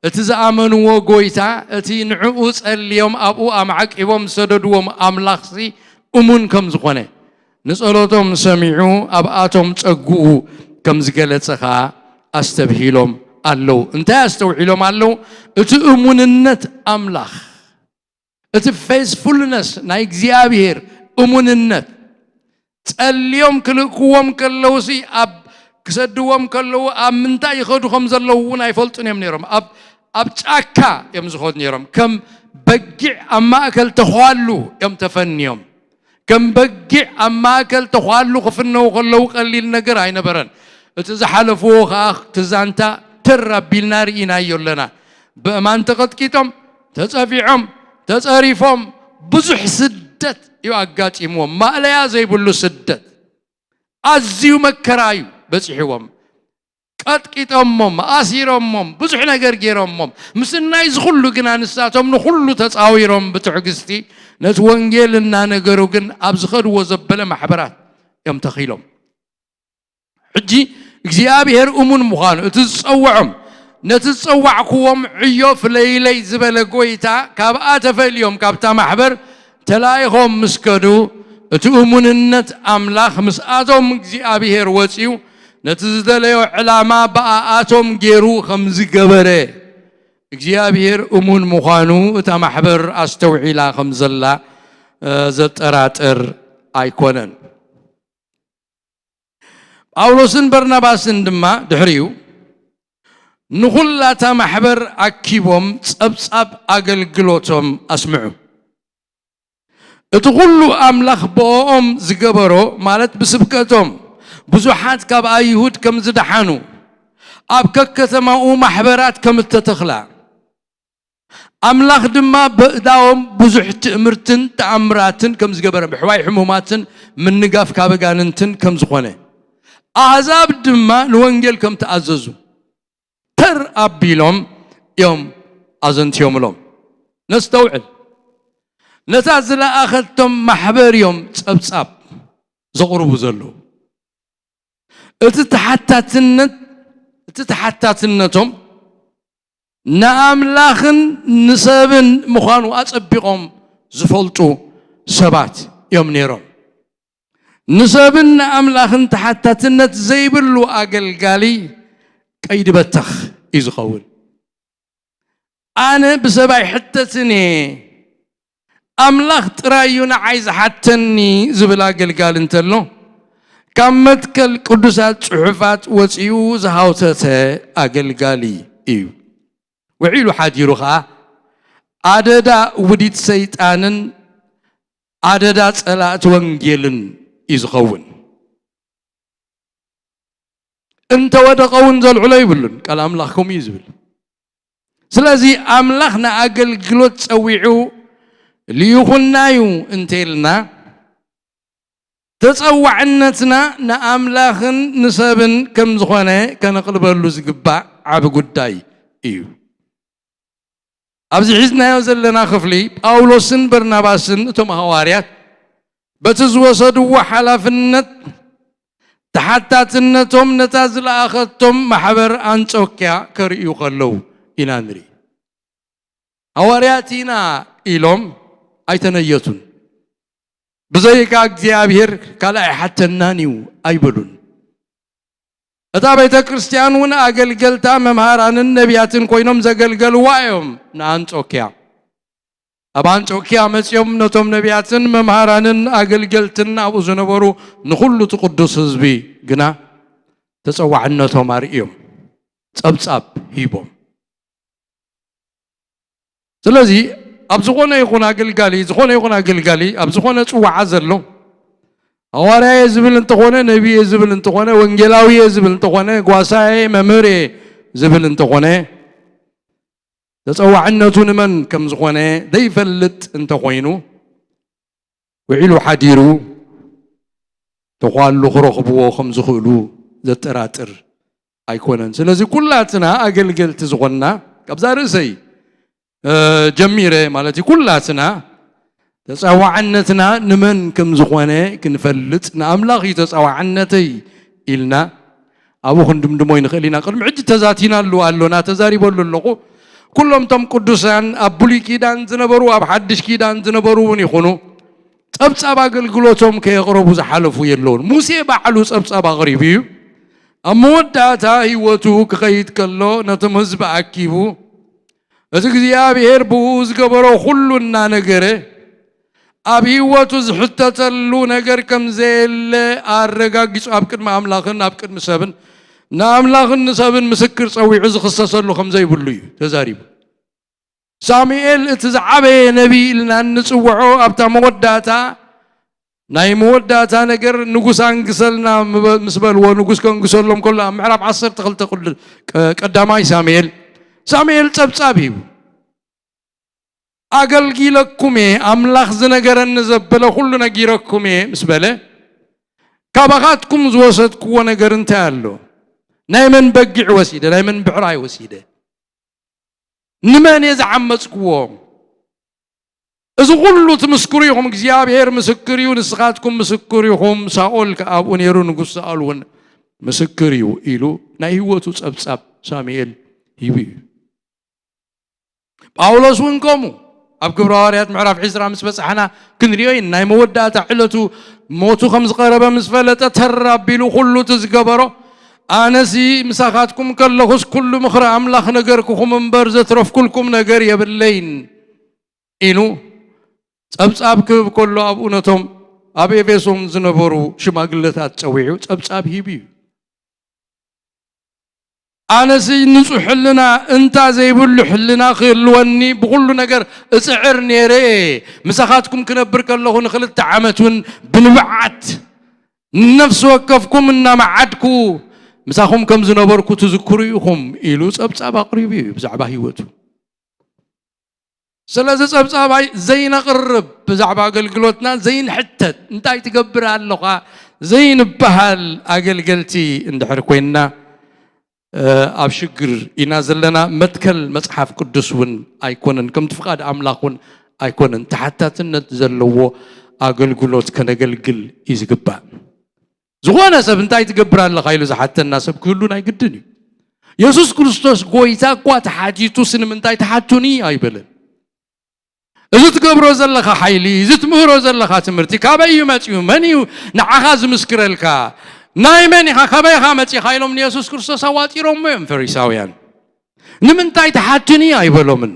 እቲ ዝኣመንዎ ጎይታ፣ እቲ ንዕኡ ጸልዮም ኣብኡ ኣማዕቂቦም ዝሰደድዎም ኣምላኽሲ እሙን ከም ዝኾነ፣ ንጸሎቶም ሰሚዑ ኣብኣቶም ጸግኡ ከም ዝገለጸ ኸኣ ኣስተብሂሎም ኣለዉ። እንታይ ኣስተውዒሎም ኣለዉ? እቲ እሙንነት ኣምላኽ፣ እቲ ፌስፉልነስ ናይ እግዚኣብሔር እሙንነት፣ ጸልዮም ክልእክዎም ከለውሲ፣ ኣብ ክሰድዎም ከለዉ ኣብ ምንታይ ይኸዱ ከም ዘለዉ እውን ኣይፈልጡን እዮም ነይሮም። ኣብ፣ ኣብ ጫካ እዮም ዝኸዱ ነይሮም። ከም በጊዕ ኣብ ማእከል ተዃሉ እዮም ተፈንዮም። ከም በጊዕ ኣብ ማእከል ተዃሉ ክፍነዉ ከለዉ ቀሊል ነገር ኣይነበረን። እቲ ዝሓለፍዎ ኸኣ እቲ ዛንታ ተር ኣቢልና ርኢናዮ ኣለና። ብእማን ተቐጥቂጦም፣ ተጸፊዖም፣ ተጸሪፎም፣ ብዙሕ ስደት እዩ ኣጋጢምዎም። ማእለያ ዘይብሉ ስደት፣ ኣዝዩ መከራ እዩ በጺሕዎም። ቀጥቂጦሞም፣ ኣሲሮሞም፣ ብዙሕ ነገር ገይሮሞም። ምስናይ እዚ ኩሉ ግና ንሳቶም ንኹሉ ተጻዊሮም ብትዕግስቲ ነቲ ወንጌል እናነገሩ ግን ኣብ ዝኸድዎ ዘበለ ማሕበራት እዮም ተኺሎም። ሕጂ እግዚኣብሔር እሙን ምዃኑ፣ እቲ ዝጸውዖም፣ ነቲ ዝጸዋዕክዎም ዕዮ ፍለይለይ ዝበለ ጎይታ፣ ካብኣ ተፈልዮም ካብታ ማሕበር ተላኢኾም ምስ ከዱ፣ እቲ እሙንነት ኣምላኽ ምስኣቶም እግዚኣብሔር ወጺኡ፣ ነቲ ዝደለዮ ዕላማ ብኣኣቶም ገይሩ ከም ዝገበረ፣ እግዚኣብሔር እሙን ምዃኑ እታ ማሕበር ኣስተውዒላ ከም ዘላ፣ እ፣ ዘጠራጥር ኣይኮነን። ጳውሎስን በርናባስን ድማ ድሕሪኡ ንኹላታ ማሕበር ኣኪቦም ጸብጻብ ኣገልግሎቶም ኣስምዑ። እቲ ኩሉ ኣምላኽ ብኦኦም ዝገበሮ፣ ማለት ብስብከቶም ብዙሓት ካብ ኣይሁድ ከም ዝደሓኑ፣ ኣብ ከከተማኡ ማሕበራት ከም እተተኽላ፣ ኣምላኽ ድማ በእዳዎም ብዙሕ ትእምርትን ተኣምራትን ከም ዝገበረ፣ ምሕዋይ ሕሙማትን ምንጋፍ ካብ ኣጋንንትን ከም ዝኾነ፣ ኣህዛብ ድማ ንወንጌል ከም ተኣዘዙ፣ ተር ኣቢሎም እዮም ኣዘንትዮምሎም። ነስተውዕል። ነታ ዝለኣኸቶም ማሕበር እዮም ጸብጻብ ዘቕርቡ ዘለዉ። እቲ ተሓታትነት፣ እቲ ተሓታትነቶም ንኣምላኽን ንሰብን ምዃኑ ኣጸቢቖም ዝፈልጡ ሰባት እዮም ነይሮም። ንሰብን ንኣምላኽን ተሓታትነት ዘይብሉ ኣገልጋሊ ቀይዲ በተኽ እዩ ዝኸውን። ኣነ ብሰብ ኣይሕተትን እየ፣ ኣምላኽ ጥራይ እዩ ንዓይ ዝሓተኒ ዝብል ኣገልጋሊ እንተሎ፣ ካብ መትከል ቅዱሳት ጽሑፋት ወጺኡ ዝሃውተተ ኣገልጋሊ እዩ። ውዒሉ ሓዲሩ ኸኣ ኣደዳ ውዲት ሰይጣንን ኣደዳ ጸላእቲ ወንጌልን እዩ ዝኸውን። እንተ ወደቐ እውን ዘልዕሎ ይብሉን። ቃል ኣምላኽ ከምኡ እዩ ዝብል። ስለዚ ኣምላኽ ንኣገልግሎት ጸዊዑ ልኢኹና እዩ እንተ ኢልና፣ ተጸዋዕነትና ንኣምላኽን ንሰብን ከም ዝኾነ ከነቕልበሉ ዝግባእ ዓቢ ጉዳይ እዩ። ኣብዚ ሒዝናዮ ዘለና ክፍሊ፣ ጳውሎስን በርናባስን እቶም ሃዋርያት በቲ ዝወሰድዎ ሓላፍነት፣ ተሓታትነቶም ነታ ዝለኣኸቶም ማሕበር ኣንጾክያ ከርእዩ ከለዉ ኢና ንርኢ። ሃዋርያት ኢና ኢሎም ኣይተነየቱን። ብዘይካ እግዚኣብሔር ካልእ ኣይሓተናን እዩ ኣይበሉን። እታ ቤተ ክርስቲያን እውን ኣገልገልታ መምሃራንን ነቢያትን ኮይኖም ዘገልገልዋ እዮም ንኣንጾክያ። ኣብ ኣንጾክያ መጺኦም ነቶም ነቢያትን መምሃራንን ኣገልገልትን ኣብኡ ዝነበሩ ንኹሉ እቲ ቅዱስ ህዝቢ ግና ተጸዋዕነቶም ኣርእዮም፣ ጸብጻብ ሂቦም። ስለዚ ኣብ ዝኾነ ይኹን ኣገልጋሊ፣ ዝኾነ ይኹን ኣገልጋሊ ኣብ ዝኾነ ጽዋዓ ዘሎ፣ ሃዋርያ እየ ዝብል እንተኾነ፣ ነቢ እየ ዝብል እንተኾነ፣ ወንጌላዊ እየ ዝብል እንተኾነ፣ ጓሳየ መምህር እየ ዝብል እንተኾነ፣ ተጸዋዕነቱ ንመን ከም ዝኾነ ዘይፈልጥ እንተኾይኑ፣ ውዒሉ ሓዲሩ ተዃሉ ክረኽብዎ ከም ዝኽእሉ ዘጠራጥር ኣይኮነን። ስለዚ ኩላትና ኣገልገልቲ ዝኾንና፣ ካብዛ ርእሰይ፣ እ፣ ጀሚረ ማለት እዩ፣ ኩላትና ተጸዋዕነትና ንመን ከም ዝኾነ ክንፈልጥ፣ ንኣምላኽ እዩ ተጸዋዕነተይ ኢልና ኣብኡ ክንድምድሞ ይንኽእል ኢና። ቅድሚ ሕጂ ተዛቲናሉ ኣሎና፣ ተዛሪበሉ ኣለኹ። ኩሎም እቶም ቅዱሳን ኣብ ብሉይ ኪዳን ዝነበሩ፣ ኣብ ሓድሽ ኪዳን ዝነበሩ እውን ይኹኑ፣ ጸብጻብ ኣገልግሎቶም ከየቕረቡ ዝሓለፉ የለውን። ሙሴ ባዕሉ ጸብጻብ ኣቕሪቡ እዩ። ኣብ መወዳእታ ህይወቱ ክኸይድ ከሎ ነቶም ህዝቢ ኣኪቡ፣ እቲ እግዚኣብሔር ብኡ ዝገበሮ ኩሉ እናነገረ፣ ኣብ ህይወቱ ዝሕተተሉ ነገር ከም ዘየለ ኣረጋጊጹ፣ ኣብ ቅድሚ ኣምላኽን ኣብ ቅድሚ ሰብን፣ ንኣምላኽን ንሰብን ምስክር ጸዊዑ ዝኽሰሰሉ ከም ዘይብሉ እዩ ተዛሪቡ። ሳሙኤል እቲ ዝዓበየ ነቢይ ኢልና እንጽውዖ፣ ኣብታ መወዳእታ፣ ናይ መወዳእታ ነገር ንጉስ ኣንግሰልና ምበ-፣ ምስ በልዎ፣ ንጉስ ከንግሰሎም ከሎ፣ ኣብ ምዕራፍ ዓሰርተ ክልተ ቅዱ-፣ ቀ-፣ ቀዳማይ ሳሙኤል፣ ሳሙኤል ጸብጻብ ሂቡ። ኣገልጊለኩም እየ፣ ኣምላኽ ዝነገረኒ ዘበለ ኩሉ ነጊረኩም እየ ምስ በለ፣ ካባኻትኩም ዝወሰድክዎ ነገር እንታይ ኣሎ? ናይ መን በጊዕ ወሲደ? ናይ መን ብዕራይ ወሲደ? ንመን እየ ዝዓመጽክዎ? እዚ ኩሉ ትምስክሩ ኢኹም፣ እግዚኣብሔር ምስክር እዩ፣ ንስኻትኩም ምስክር ኢኹም፣ ሳኦል ከኣ ኣብኡ ነይሩ፣ ንጉስ ሳኦል እውን ምስክር እዩ ኢሉ ናይ ህይወቱ ጸብጻብ ሳሙኤል ሂቡ እዩ። ጳውሎስ እውን ከምኡ ኣብ ግብረ ሃዋርያት ምዕራፍ ዕስራ ምስ በጻሕና ክንሪኦ ኢና። ናይ መወዳእታ ዕለቱ ሞቱ ከም ዝቐረበ ምስ ፈለጠ ተር ኣቢሉ ኩሉ እቲ ዝገበሮ፣ ኣነሲ ምሳኻትኩም ከለኹስ ኩሉ ምኽሪ ኣምላኽ ነገርኩኹም እምበር ዘትረፍኩልኩም ነገር የብለይን ኢሉ ጸብጻብ ክህብ ከሎ ኣብኡ ነቶም ኣብ ኤፌሶን ዝነበሩ ሽማግለታት ጸዊዑ ጸብጻብ ሂቡ እዩ። ኣነሲ ንጹሕ ሕልና እንታ ዘይብሉ ሕልና ክህልወኒ ብኹሉ ነገር እጽዕር ነይረ እየ። ምሳኻትኩም ክነብር ከለኹ ንኽልተ ዓመት እውን ብንብዓት ነፍሲ ወከፍኩም እናመዓድኩ ምሳኹም ከም ዝነበርኩ ትዝክሩ ኢኹም ኢሉ ጸብጻብ ኣቕሪቡ እዩ ብዛዕባ ህይወቱ። ስለዚ ጸብጻብ ኣይ-፣ ዘይነቕርብ፣ ብዛዕባ ኣገልግሎትና ዘይንሕተት፣ እንታይ ትገብር ኣለኻ ዘይንበሃል ኣገልገልቲ እንድሕር ኮይንና፣ ኣብ ሽግር ኢና ዘለና። መትከል መጽሓፍ ቅዱስ እውን ኣይኮነን፣ ከምቲ ፍቓድ ኣምላኽ እውን ኣይኮነን። ተሓታትነት ዘለዎ ኣገልግሎት ከነገልግል እዩ ዝግባእ። ዝኾነ ሰብ እንታይ ትገብር ኣለኻ ኢሉ ዝሓተና ሰብ ክህሉ ናይ ግድን እዩ። የሱስ ክርስቶስ ጎይታ እኳ ተሓቲቱ ስንምንታይ ትሓቱኒ ኣይበለን። እዚ ትገብሮ ዘለኻ ሓይሊ፣ እዚ ትምህሮ ዘለኻ ትምህርቲ ካበይ እዩ መጺኡ? መን እዩ ንዓኻ ዝምስክረልካ? ናይ መን ኢኻ? ካበይ ኢኻ መጺኻ? ኢሎም ንየሱስ ክርስቶስ ኣዋጺሮሞ እዮም ፈሪሳውያን። ንምንታይ ትሓትኒ ኣይበሎምን።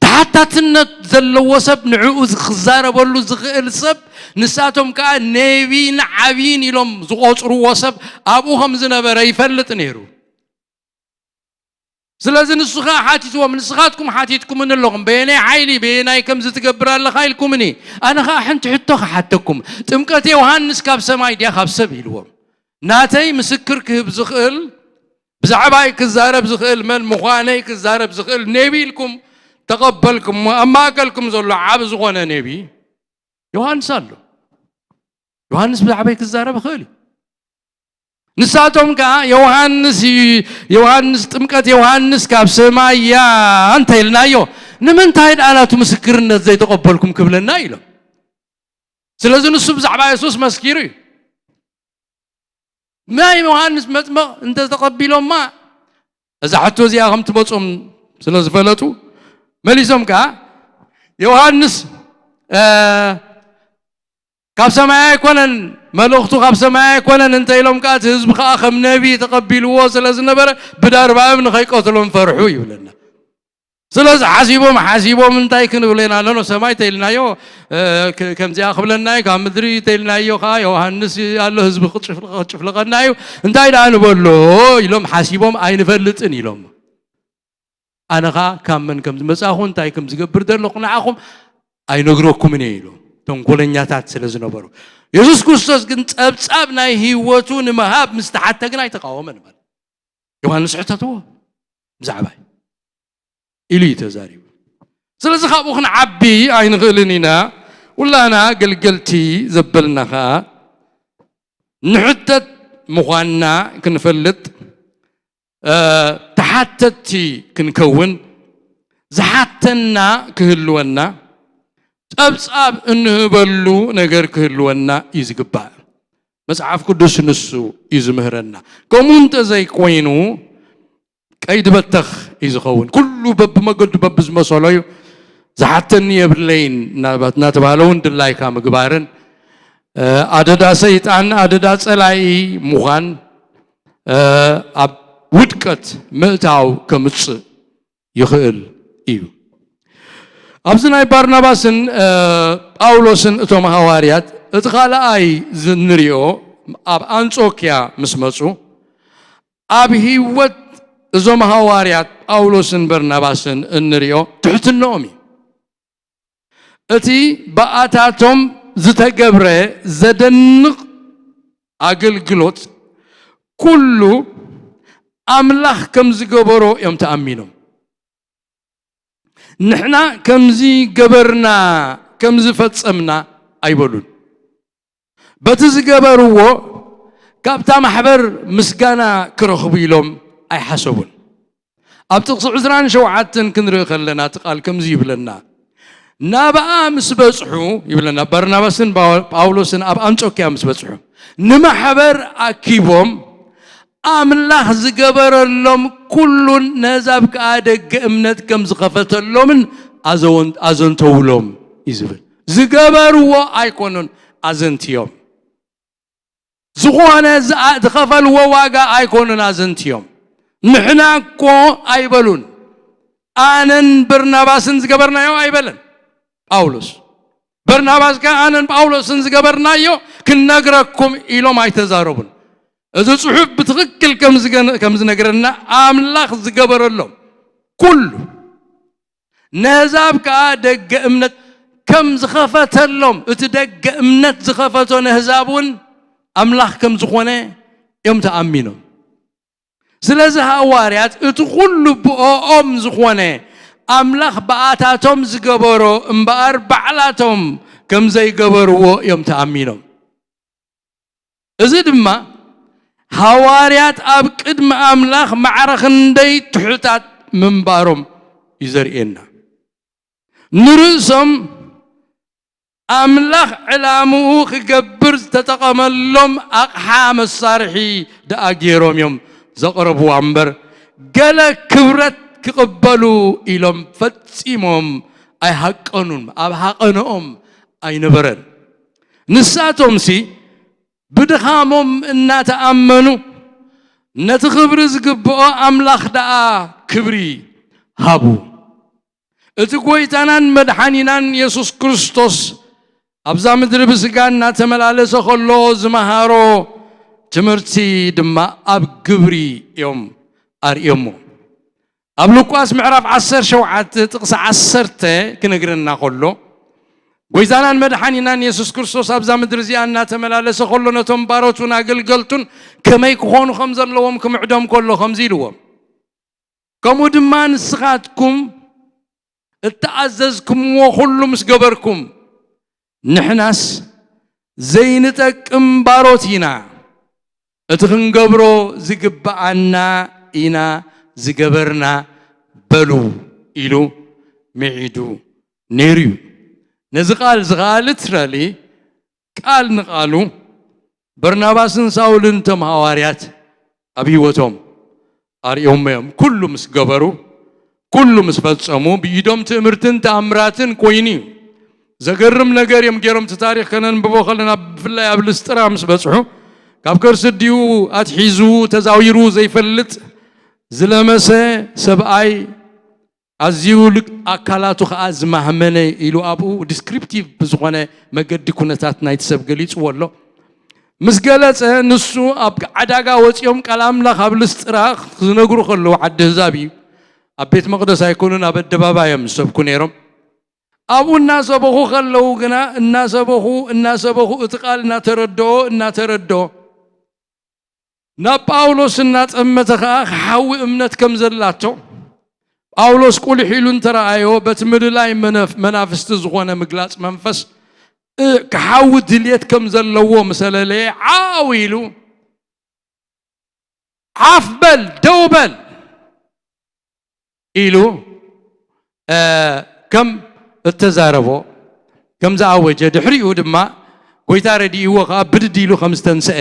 ተሓታትነት ዘለዎ ሰብ፣ ንዕኡ ክዛረበሉ ዝኽእል ሰብ፣ ንሳቶም ከኣ ነቢይን ዓብይን ኢሎም ዝቖጽርዎ ሰብ ኣብኡ ከም ዝነበረ ይፈልጥ ነይሩ። ስለዚ ንሱ ኸኣ ሓቲትዎም፣ ንስኻትኩም ሓቲትኩምኒ ኣለኹም፣ በየናይ ሓይሊ፣ በየናይ ከምዚ ትገብር ኣለኻ ኢልኩምኒ። ኣነ ኸኣ ሓንቲ ሕቶ ክሓተኩም፣ ጥምቀት ዮሃንስ ካብ ሰማይ ድያ ካብ ሰብ ኢልዎም። ናተይ ምስክር ክህብ ዝኽእል፣ ብዛዕባይ ክዛረብ ዝኽእል፣ መን ምዃነይ ክዛረብ ዝኽእል ነቢ ኢልኩም ተቐበልኩሞ። ኣብ ማእከልኩም ዘሎ ዓቢ ዝኾነ ነቢ ዮሃንስ ኣሎ። ዮሃንስ ብዛዕባይ ክዛረብ ይኽእል እዩ። ንሳቶም ከኣ ዮሃንስ እዩ፣ ዮሃንስ ጥምቀት ዮሃንስ ካብ ሰማይ እያ እንተኢልናዮ ንምንታይ ደኣ ናቱ ምስክርነት ዘይተቐበልኩም ክብለና ኢሎም። ስለዚ ንሱ ብዛዕባ የሱስ መስኪሩ እዩ። ናይ ዮሃንስ መጥመቕ እንተተቐቢሎማ እዛ ሕቶ እዚኣ ከም ትመጾም ስለ ዝፈለጡ መሊሶም ከኣ ዮሃንስ እ፣ ካብ ሰማይ ኣይኮነን፣ መልእኽቱ ካብ ሰማይ ኣይኮነን እንተ ኢሎም ከኣ እቲ ህዝቢ ከኣ ከም ነቢ ተቐቢልዎ ስለ ዝነበረ ብዳርባ እምኒ ከይቀትሎም ፈርሑ ይብለና። ስለዚ ሓሲቦም ሓሲቦም እንታይ ክንብል ኢና ኣለኖ ሰማይ ተኢልናዮ እ፣ ከ- ከምዚኣ ክብለና እዩ ካብ ምድሪ ተኢልናዮ ከኣ ዮሃንስ ኣሎ ህዝቢ ክጭፍልቐ- ክጭፍልቐና እዩ እንታይ ደኣ ንበሎ ኢሎም ሓሲቦም ኣይንፈልጥን ኢሎም ኣነ ኸዓ ካብ መን ከም ዝመጻኹ እንታይ ከም ዝገብር ዘለኹ ንዓኹም ኣይነግረኩምን እየ ኢሎም ተንኮለኛታት ስለ ዝነበሩ የሱስ ክርስቶስ ግን ጸብጻብ ናይ ህይወቱ ንምሃብ ምስ ተሓተ ግን ኣይተቃወመን ማለት ዮሃንስ ሕተትዎ ብዛዕባይ ኢሉ እዩ ተዛሪቡ ስለዚ ካብኡ ክንዓቢ ኣይንኽእልን ኢና ኩላና ገልገልቲ ዘበልና ኸዓ ንሕተት ምዃንና ክንፈልጥ ተሓተትቲ ክንከውን ዝሓተና ክህልወና ጸብጻብ እንህበሉ ነገር ክህልወና እዩ ዝግባእ። መጽሓፍ ቅዱስ ንሱ እዩ ዝምህረና። ከምኡ እንተዘይኮይኑ ቀይዲ በተኽ እዩ ዝኸውን። ኩሉ በብመገዱ በብዝመሰሎ እዩ ዝሓተኒ የብለይን እናተባህለ እውን ድላይካ ምግባርን ኣደዳ ሰይጣን ኣደዳ ጸላኢ ምዃን ኣብ ውድቀት ምእታው ከምጽእ ይኽእል እዩ። ኣብዚ ናይ ባርናባስን ጳውሎስን እቶም ሃዋርያት እቲ ካልኣይ እንሪኦ ኣብ ኣንጾክያ ምስ መጹ ኣብ ህይወት እዞም ሃዋርያት ጳውሎስን በርናባስን እንሪኦ ትሕትንኦም እዩ። እቲ ብኣታቶም ዝተገብረ ዘደንቕ ኣገልግሎት ኩሉ ኣምላኽ ከም ዝገበሮ እዮም ተኣሚኖም። ንሕና ከምዚ ገበርና ከምዚ ፈጸምና ኣይበሉን። በቲ ዝገበርዎ ካብታ ማሕበር ምስጋና ክረኽቡ ኢሎም ኣይሓሰቡን። ኣብ ጥቕሲ ዕስራን ሸውዓተን ክንርኢ ከለና እቲ ቃል ከምዚ ይብለና፣ ናብኣ ምስ በጽሑ ይብለና፣ በርናባስን ጳውሎስን ኣብ ኣንጾኪያ ምስ በጽሑ ንማሕበር ኣኪቦም ኣምላኽ ዝገበረሎም ኩሉን ነዛብ ከኣ ደገ እምነት ከም ዝኸፈተሎምን ኣዘንተውሎም እዩ ዝብል። ዝገበርዎ ኣይኮኑን ኣዘንትዮም። ዝኾነ ዝኸፈልዎ ዋጋ ኣይኮኑን ኣዘንትዮም። ንሕና እኮ ኣይበሉን። ኣነን በርናባስን ዝገበርናዮ ኣይበለን ጳውሎስ። በርናባስ ከ ኣነን ጳውሎስን ዝገበርናዮ ክንነግረኩም ኢሎም ኣይተዛረቡን። እዚ ጽሑፍ ብትኽክል ከም ዝነግረና ኣምላኽ ዝገበረሎም ኩሉ ነህዛብ ከኣ ደገ እምነት ከም ዝኸፈተሎም እቲ ደገ እምነት ዝኸፈቶ ነህዛብ እውን ኣምላኽ ከም ዝኾነ እዮም ተኣሚኖም። ስለዚ ሃዋርያት እቲ ኩሉ ብኦኦም ዝኾነ ኣምላኽ ብኣታቶም ዝገበሮ እምበኣር ባዕላቶም ከም ዘይገበርዎ እዮም ተኣሚኖም። እዚ ድማ ሃዋርያት ኣብ ቅድሚ ኣምላኽ ማዕረ ክንደይ ትሑታት ምንባሮም እዩ ዘርእየና። ንርእሶም ኣምላኽ ዕላምኡ ክገብር ዝተጠቐመሎም ኣቕሓ መሳርሒ ደኣ ገይሮም እዮም ዘቕረብዋ እምበር፣ ገለ ክብረት ክቕበሉ ኢሎም ፈጺሞም ኣይሃቀኑን፣ ኣብ ሃቐንኦም ኣይነበረን። ንሳቶምሲ ብድኻሞም እናተኣመኑ፣ ነቲ ክብሪ ዝግብኦ ኣምላኽ ደኣ ክብሪ ሃቡ። እቲ ጐይታናን መድሓኒናን የሱስ ክርስቶስ ኣብዛ ምድሪ ብስጋ እናተመላለሰ ከሎ ዝመሃሮ ትምህርቲ ድማ ኣብ ግብሪ እዮም ኣርእዮሞ። ኣብ ሉቃስ ምዕራፍ ዓሰርተ ሸውዓተ ጥቕሲ ዓሰርተ ክነግረና ከሎ፣ ጐይታናን መድሓኒናን የሱስ ክርስቶስ ኣብዛ ምድሪ እዚኣ እናተመላለሰ ከሎ ነቶም ባሮቱን ኣገልገልቱን ከመይ ክኾኑ ከም ዘለዎም ክምዕዶም ከሎ ከምዚ ኢልዎም፣ ከምኡ ድማ ንስኻትኩም እተኣዘዝኩምዎ ኩሉ ምስ ገበርኩም፣ ንሕናስ ዘይንጠቅም ባሮት ኢና፣ እቲ ክንገብሮ ዝግብኣና ኢና ዝገበርና በሉ ኢሉ ምዒዱ ነይሩ እዩ። ነዚ ቃል እዚ ኸኣ ሊትራሊ ቃል ንቃሉ በርናባስን ሳውልን እቶም ሃዋርያት ኣብ ህይወቶም ኣርእዮሞ እዮም። ኩሉ ምስ ገበሩ፣ ኩሉ ምስ ፈጸሙ ብኢዶም ትእምርትን ተኣምራትን ኮይኑ እዩ። ዘገርም ነገር እዮም ገይሮም። እቲ ታሪኽ ከነንብቦ ከለና ብፍላይ ኣብ ልስጥራ ምስ በጽሑ ካብ ከርሲ ኣዲኡ ኣትሒዙ ተዛዊሩ ዘይፈልጥ ዝለመሰ ሰብኣይ ኣዝዩ ልክ ኣካላቱ ኸኣ ዝማህመነ ኢሉ ኣብኡ ዲስክሪፕቲቭ ብዝኾነ መገዲ ኩነታት ናይቲ ሰብ ገሊጽዎ ኣሎ። ምስ ገለጸ ንሱ ኣብ ዓዳጋ ወጺኦም ቃል ኣምላኽ ኣብ ልስጥራ ክነግሩ ከለዉ ዓዲ ህዛብ እዩ። ኣብ ቤት መቕደስ ኣይኮኑን ኣብ ኣደባባይ እዮም ዝሰብኩ ነይሮም። ኣብኡ እናሰበኹ ከለዉ ግና እናሰበኹ እናሰበኹ እቲ ቃል እናተረድኦ እናተረድኦ ናብ ጳውሎስ እናጠመተ ኸዓ ክሓዊ እምነት ከም ዘላቶ ጳውሎስ ቁልሕ ኢሉ እንተረኣዮ በቲ ምልላይ መናፍስቲ ዝኾነ ምግላፅ መንፈስ ክሓዊ ድልየት ከም ዘለዎ ምሰለለየ ዓው ኢሉ ዓፍ በል ደው በል ኢሉ ከም እተዛረቦ ከም ዝኣወጀ ድሕሪኡ ድማ ጎይታ ረድእዎ ከዓ ብድድ ኢሉ ከም ዝተንስአ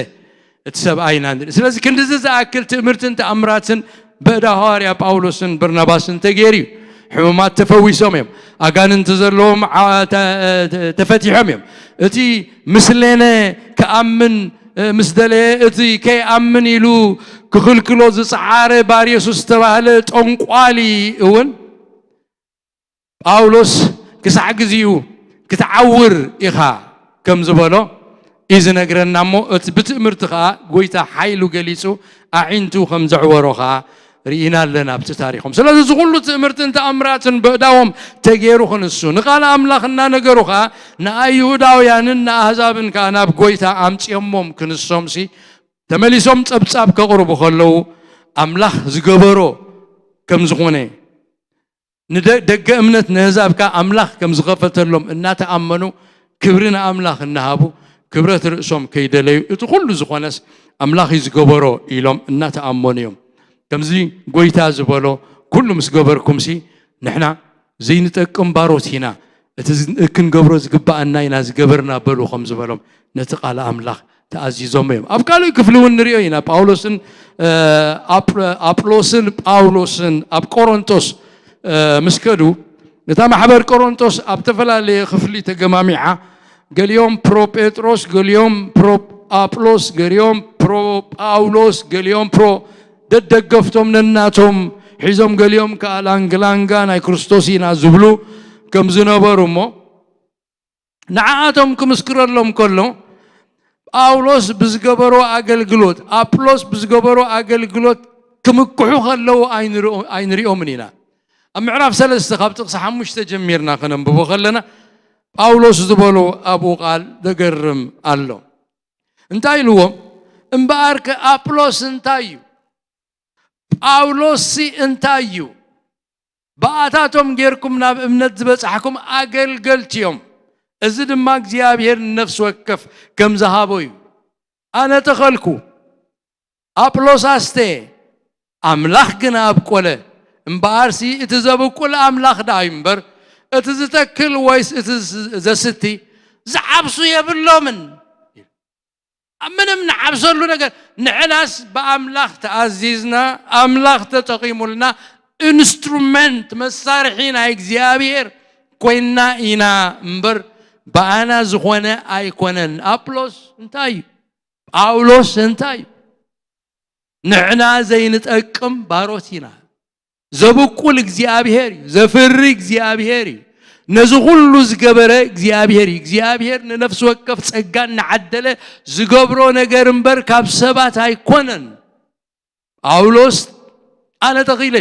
እቲ ሰብኣይ ኢና ንርኢ። ስለዚ ክንድዚ ዝኣክል ትእምርትን ተኣምራትን በእዳ ሃዋርያ ጳውሎስን በርናባስን ተገይሩ እዩ። ሕሙማት ተፈዊሶም እዮም። ኣጋንንቲ ዘለዎም ተፈቲሖም እዮም። እቲ ምስሌነ ክኣምን ምስ ደለየ እቲ ከይኣምን ኢሉ ክኽልክሎ ዝፀዓረ ባርየሱስ ዝተባህለ ጠንቋሊ እውን ጳውሎስ ክሳዕ ግዚኡ ክትዓውር ኢኻ ከም ዝበሎ እዩ ዝነግረና እሞ እቲ ብትእምርቲ ከዓ ጎይታ ሓይሉ ገሊፁ ኣዒንቱ ከም ዘዕወሮ ከዓ ርኢና ኣለና ኣብቲ ታሪኾም። ስለዚ እዚ ኩሉ ትእምርትን ተኣምራትን በእዳዎም ተገይሩ ክንሱ ንቃል ኣምላኽ እናነገሩ ከዓ ንኣይሁዳውያንን ንኣህዛብን ከዓ ናብ ጎይታ ኣምፅኦሞም ክንሶምሲ ተመሊሶም ፀብፃብ ከቕርቡ ከለዉ ኣምላኽ ዝገበሮ ከም ዝኾነ ንደገ እምነት ነህዛብ ከዓ ኣምላኽ ከም ዝኸፈተሎም እናተኣመኑ ክብሪ ንኣምላኽ እናሃቡ ክብረት ርእሶም ከይደለዩ እቲ ኩሉ ዝኾነስ ኣምላኽ እዩ ዝገበሮ ኢሎም እናተኣመኑ እዮም። ከምዚ ጎይታ ዝበሎ ኩሉ ምስ ገበርኩምሲ ንሕና ዘይንጠቅም ባሮት ኢና፣ እቲ ክንገብሮ ዝግባኣና ኢና ዝገበርና በሉ ከም ዝበሎም ነቲ ቃል ኣምላኽ ተኣዚዞም እዮም። ኣብ ካልእ ክፍሊ እውን ንሪኦ ኢና። ጳውሎስን ኣጵሎስን ጳውሎስን ኣብ ቆሮንቶስ ምስ ከዱ እታ ማሕበር ቆሮንቶስ ኣብ ተፈላለየ ክፍሊ ተገማሚዓ ገሊኦም ፕሮ ጴጥሮስ፣ ገሊኦም ፕሮ ኣጵሎስ፣ ገሊኦም ፕሮ ጳውሎስ፣ ገሊኦም ፕሮ ደደገፍቶም ነናቶም ሒዞም፣ ገሊኦም ከዓ ላንግላንጋ ናይ ክርስቶስ ኢና ዝብሉ ከም ዝነበሩ እሞ ንዓኣቶም ክምስክረሎም ከሎ ጳውሎስ ብዝገበሮ ኣገልግሎት፣ ኣጵሎስ ብዝገበሮ ኣገልግሎት ክምክሑ ከለዉ ኣይንሪኦምን ኢና። ኣብ ምዕራፍ ሰለስተ ካብ ጥቕሲ ሓሙሽተ ጀሚርና ከነንብቦ ከለና ጳውሎስ ዝበሎ ኣብኡ ቃል ዘገርም ኣሎ። እንታይ ኢልዎም? እምበኣርከ ኣጵሎስ እንታይ እዩ? ጳውሎስሲ እንታይ እዩ? ብኣታቶም ጌርኩም ናብ እምነት ዝበጻሕኩም ኣገልገልቲ እዮም። እዚ ድማ እግዚኣብሔር ንነፍሲ ወከፍ ከም ዝሃቦ እዩ። ኣነ ተኸልኩ፣ ኣጵሎስ ኣስተ፣ ኣምላኽ ግን ኣብቆለ። እምበኣርሲ እቲ ዘብቁል ኣምላኽ ደኣ እዩ እምበር፣ እቲ ዝተክል ወይስ እቲ ዘስቲ ዝዓብሱ የብሎምን። ኣብ ምንም ንዓብሰሉ ነገር፣ ንሕናስ ብኣምላኽ ተኣዚዝና፣ ኣምላኽ ተጠቒሙልና፣ ኢንስትሩመንት፣ መሳርሒ ናይ እግዚኣብሔር ኮይንና ኢና እምበር፣ ብኣና ዝኾነ ኣይኮነን። ኣጵሎስ እንታይ እዩ? ጳውሎስ እንታይ እዩ? ንሕና ዘይንጠቅም ባሮት ኢና። ዘብቁል እግዚኣብሔር እዩ። ዘፍሪ እግዚኣብሔር እዩ። ነዚ ኩሉ ዝገበረ እግዚኣብሔር እዩ። እግዚኣብሔር ንነፍሲ ወከፍ ጸጋ እናዓደለ ዝገብሮ ነገር እምበር ካብ ሰባት ኣይኮነን። ጳውሎስ ኣነ ተኺለ፣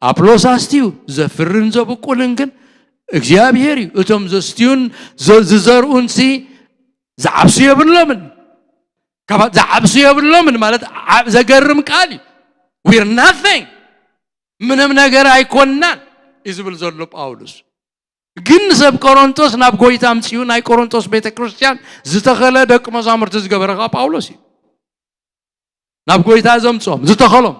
ኣጵሎስ ኣስትዩ፣ ዘፍርን ዘብቁልን ግን እግዚኣብሔር እዩ። እቶም ዘስትዩን ዘ-፣ ዝዘርኡንሲ ዝዓብሱ የብሎምን። ካብ ዝዓብሱ የብሎምን ማለት ዓ-፣ ዘገርም ቃል እዩ። We're nothing፣ ምንም ነገር ኣይኮንናን እዩ ዝብል ዘሎ ጳውሎስ። ግን ንሰብ ቆሮንቶስ ናብ ጎይታ ኣምጺኡ፣ ናይ ቆሮንቶስ ቤተ ክርስቲያን ዝተኸለ ደቂ መዛሙርቲ ዝገበረ ከዓ ጳውሎስ እዩ። ናብ ጎይታ ዘምጽኦም፣ ዝተኸሎም፣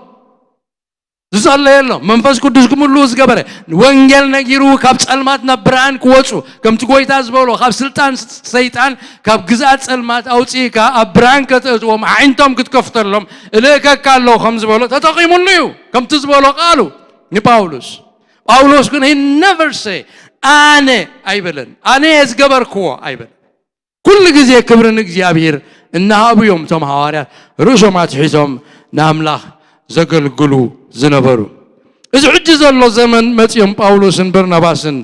ዝጸለየሎም፣ መንፈስ ቅዱስ ክምልኡ ዝገበረ፣ ወንጌል ነጊሩ ካብ ጸልማት ናብ ብርሃን ክወጹ፣ ከምቲ ጎይታ ዝበሎ፣ ካብ ስልጣን ሰይጣን፣ ካብ ግዝኣት ጸልማት ኣውጺእካ ኣብ ብርሃን ከተእትዎም፣ ኣዒንቶም ክትከፍተሎም እልእከካ ኣለኹ ከም ዝበሎ ተጠቒሙሉ እዩ። ከምቲ ዝበሎ ቃሉ ንጳውሎስ። ጳውሎስ ግን he never say ኣነ ኣይበለን፣ ኣነ እየ ዝገበርክዎ ኣይበለን። ኩሉ ግዜ ክብሪ ንእግዚኣብሔር እናሃቡ እዮም እቶም ሃዋርያት ርእሶም ኣትሒዞም ንኣምላኽ ዘገልግሉ ዝነበሩ። እዚ ሕጂ ዘሎ ዘመን መጺኦም ጳውሎስን በርናባስን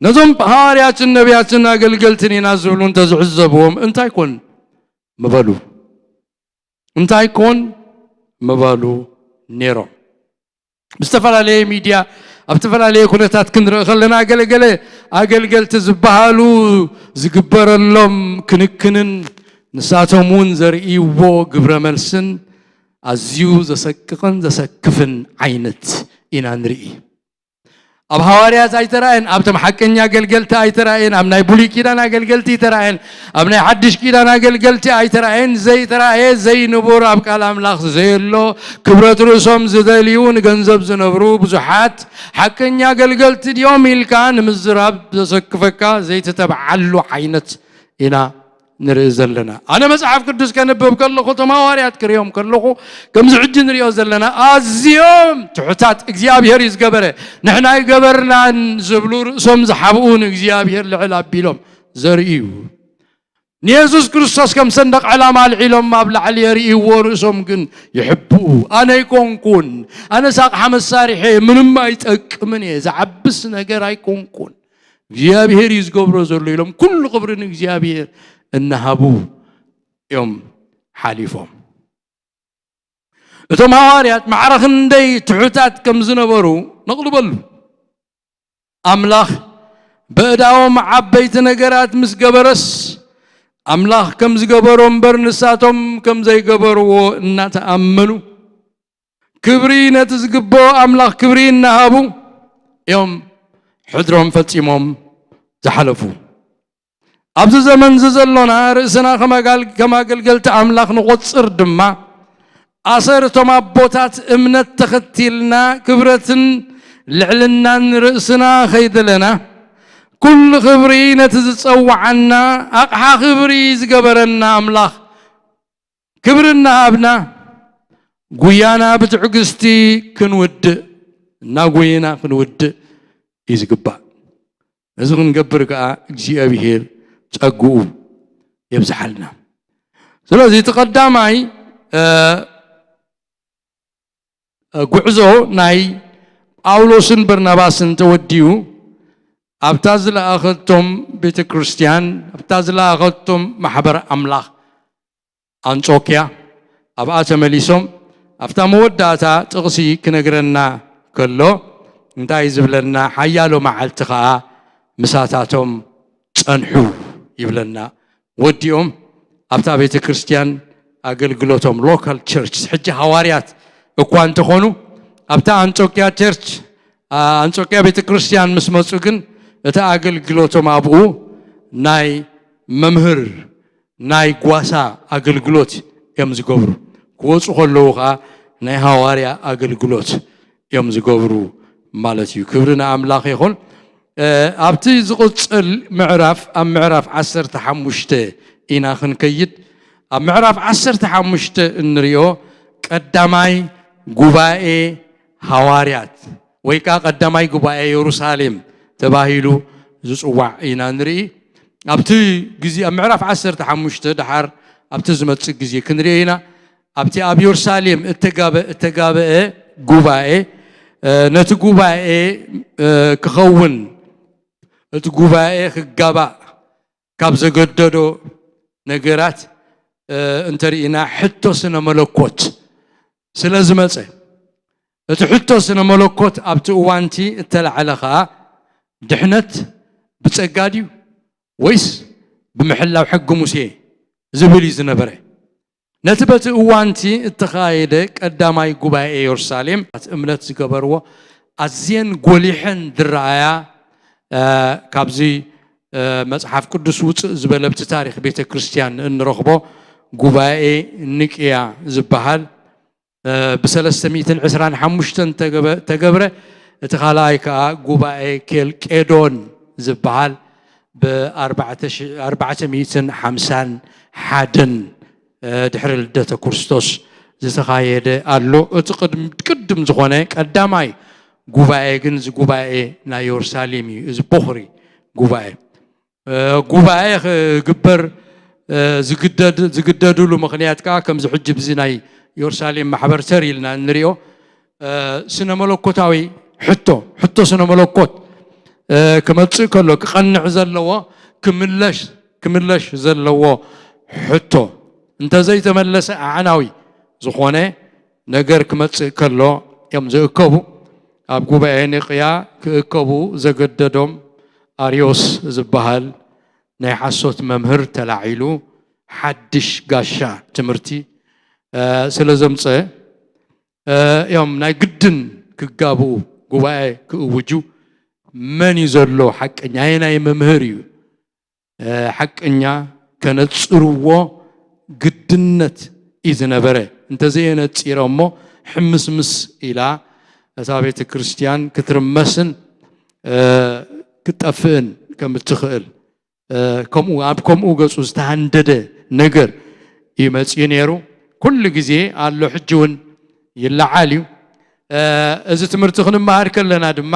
ነዞም ሃዋርያትን ነቢያትን ኣገልገልትን ኢና ዝብሉ እንተዝዕዘብዎም እንታይ ኮን ምበሉ? እንታይ ኮን ምበሉ ነይሮም? ብዝተፈላለየ ሚድያ ኣብ ዝተፈላለየ ኩነታት ክንርኢ ከለና ገለገለ ኣገልገልቲ ዝበሃሉ ዝግበረሎም ክንክንን ንሳቶም እውን ዘርእይዎ ግብረ መልስን ኣዝዩ ዘሰቅቕን ዘሰክፍን ዓይነት ኢና ንርኢ። ኣብ ሃዋርያት ኣይተራእየን፣ ኣብቶም ሓቀኛ ኣገልገልቲ ኣይተራእየን፣ ኣብ ናይ ብሉይ ኪዳን ኣገልገልቲ ኣይተራእየን፣ ኣብ ናይ ሓድሽ ኪዳን ኣገልገልቲ ኣይተራእየን። ዘይተራእየ ዘይንቡር ኣብ ቃል ኣምላኽ ዘየሎ ክብረት ርእሶም ዝደልዩ ንገንዘብ ዝነብሩ ብዙሓት ሓቀኛ ኣገልገልቲ ድዮም ኢልካ ንምዝራብ ዘሰክፈካ ዘይተተብዓሉ ዓይነት ኢና ንርኢ ዘለና። ኣነ መጽሓፍ ቅዱስ ከንብብ ከለኹ እቶም ሃዋርያት ክርእዮም ከለኹ ከምዚ ሕጂ ንሪኦ ዘለና ኣዝዮም ትሑታት እግዚኣብሔር እዩ ዝገበረ ንሕና ኣይገበርናን ዝብሉ ርእሶም ዝሓብኡ ንእግዚኣብሔር ልዕል ኣቢሎም ዘርእዩ ንየሱስ ክርስቶስ ከም ሰንደቕ ዕላማ ኣልዒሎም ኣብ ላዕሊ የርእይዎ ርእሶም ግን ይሕብኡ። ኣነ ኣይኮንኩን፣ ኣነ ሳቕሓ መሳርሒ ምንም ኣይጠቅምን እየ፣ ዝዓብስ ነገር ኣይኮንኩን። እግዚኣብሔር እዩ ዝገብሮ ዘሎ ኢሎም ኩሉ ክብሪ ንእግዚኣብሔር እናሃቡ እዮም ሓሊፎም። እቶም ሃዋርያት ማዕረ ክንደይ ትሑታት ከም ዝነበሩ ነቕልበሉ። ኣምላኽ በእዳዎም ዓበይቲ ነገራት ምስ ገበረስ ኣምላኽ ከም ዝገበሮ እምበር ንሳቶም ከም ዘይገበርዎ እናተኣመኑ ክብሪ ነቲ ዝግብኦ ኣምላኽ ክብሪ እናሃቡ እዮም ሕድሮም ፈጺሞም ዝሓለፉ። ኣብዚ ዘመን እዚ ዘሎና ርእስና ከም ኣጋል-፣ ከም ኣገልገልቲ ኣምላኽ ንቖጽር ድማ ኣሰር እቶም ኣቦታት እምነት ተኸቲልና ክብረትን ልዕልናን ርእስና ከይደለና ኩሉ ክብሪ ነቲ ዝጸውዓና ኣቕሓ ክብሪ ዝገበረና ኣምላኽ ክብሪ እናሃብና ጉያና ብትዕግስቲ ክንውድእ እናጎየና ክንውድእ እዩ ዝግባእ። እዚ ክንገብር ከኣ እግዚኣብሔር ጸግኡ የብዝሓልና። ስለዚ እቲ ቀዳማይ እ፣ እ፣ ጉዕዞ ናይ ጳውሎስን በርናባስን ተወዲኡ ኣብታ ዝለኣኸቶም ቤተ ክርስቲያን ኣብታ ዝለኣኸቶም ማሕበር ኣምላኽ ኣንጾክያ ኣብኣ ተመሊሶም ኣብታ መወዳእታ ጥቕሲ ክነግረና ከሎ እንታይ ዝብለና ሓያሎ መዓልቲ ኸኣ ምሳታቶም ጸንሑ ይብለና። ወዲኦም ኣብታ ቤተ ክርስቲያን ኣገልግሎቶም ሎካል ቸርች ሕጂ ሃዋርያት እኳ እንተኾኑ ኣብታ ኣንጾክያ ቸርች ኣንጾክያ ቤተ ክርስቲያን ምስ መጹ ግን እቲ ኣገልግሎቶም ኣብኡ ናይ መምህር ናይ ጓሳ ኣገልግሎት እዮም ዝገብሩ። ክወፁ ከለዉ ከዓ ናይ ሃዋርያ ኣገልግሎት እዮም ዝገብሩ ማለት እዩ። ክብሪ ንኣምላኽ ይኹን። ኣብቲ ዝቕፅል ምዕራፍ፣ ኣብ ምዕራፍ ዓሰርተ ሓሙሽተ ኢና ክንከይድ። ኣብ ምዕራፍ ዓሰርተ ሓሙሽተ እንሪኦ ቀዳማይ ጉባኤ ሃዋርያት ወይ ከዓ ቀዳማይ ጉባኤ የሩሳሌም ተባሂሉ ዝፅዋዕ ኢና ንርኢ። ኣብቲ ግዜ፣ ኣብ ምዕራፍ ዓሰርተ ሓሙሽተ፣ ደሓር ኣብቲ ዝመፅእ ግዜ ክንሪኦ ኢና። ኣብቲ ኣብ የሩሳሌም እተጋበ-፣ እተጋበአ ጉባኤ፣ ነቲ ጉባኤ ክኸውን፣ እቲ ጉባኤ ክጋባእ ካብ ዘገደዶ ነገራት እንተርኢና፣ ሕቶ ስነ መለኮት ስለ ዝመፀ፣ እቲ ሕቶ ስነ መለኮት ኣብቲ እዋንቲ እተላዕለ ኸዓ፣ ድሕነት ብፀጋ ድዩ ወይስ ብምሕላው ሕጊ ሙሴ ዝብል እዩ ዝነበረ። ነቲ በቲ እዋንቲ እተኻየደ ቀዳማይ ጉባኤ የሩሳሌም፣ እምነት ዝገበርዎ ኣዝየን ጎሊሐን ዝረኣያ፣ እ፣ ካብዚ፣ እ፣ መጽሓፍ ቅዱስ ውፅእ ዝበለ፣ ኣብቲ ታሪኽ ቤተ ክርስቲያን እንረኽቦ ጉባኤ ኒቅያ ዝበሃል፣ እ፣ ብ ሰለስተ ሚእትን ዕስራን ሓሙሽተን ተገበ-፣ ተገብረ። እቲ ካልኣይ ከዓ ጉባኤ ኬልቄዶን ዝበሃል ብ ኣርባዕተ ሚእትን ሓምሳን ሓደን፣ እ፣ ድሕሪ ልደተ ክርስቶስ ዝተኻየደ ኣሎ። እቲ ቅድም-፣ ቅድም ዝኾነ ቀዳማይ ጉባኤ ግን እዚ ጉባኤ ናይ የሩሳሌም እዩ። እዚ ቦኽሪ ጉባኤ፣ እ፣ ጉባኤ ክግበር፣ እ፣ ዝግደድ-፣ ዝግደድሉ ምኽንያት ከዓ ከምዚ ሕጂ ብዚ ናይ የሩሳሌም ማሕበር ተር ኢልና እንሪኦ፣ እ፣ ስነ መለኮታዊ ሕቶ፣ ሕቶ ስነ መለኮት፣ እ፣ ክመጽእ ከሎ ክቐንዕ ዘለዎ፣ ክምለሽ፣ ክምለሽ ዘለዎ ሕቶ እንተዘይተመለሰ ኣዕናዊ ዝኾነ ነገር ክመጽእ ከሎ እዮም ዝእከቡ። ኣብ ጉባኤ ኒቅያ ክእከቡ ዘገደዶም ኣርዮስ ዝበሃል ናይ ሓሶት መምህር ተላዒሉ፣ ሓድሽ ጋሻ ትምህርቲ፣ እ፣ ስለ ዘምጸ፣ እ፣ እዮም ናይ ግድን ክጋብኡ፣ ጉባኤ ክእውጁ። መን እዩ ዘሎ ሓቀኛ? ኣየናይ መምህር እዩ፣ እ፣ ሓቀኛ? ከነጽርዎ ግድነት እዩ ዝነበረ። እንተዘየነጺረ እሞ፣ ሕምስምስ ኢላ እታ ቤተ ክርስቲያን ክትርመስን፣ እ፣ ክትጠፍእን ከም እትኽእል፣ እ፣ ከምኡ፣ ኣብ ከምኡ ገጹ ዝተሃንደደ ነገር እዩ መጺኡ ነይሩ። ኩሉ ግዜ ኣሎ፣ ሕጂ እውን ይለዓል እዩ። እ፣ እዚ ትምህርቲ ክንመሃር ከለና ድማ፣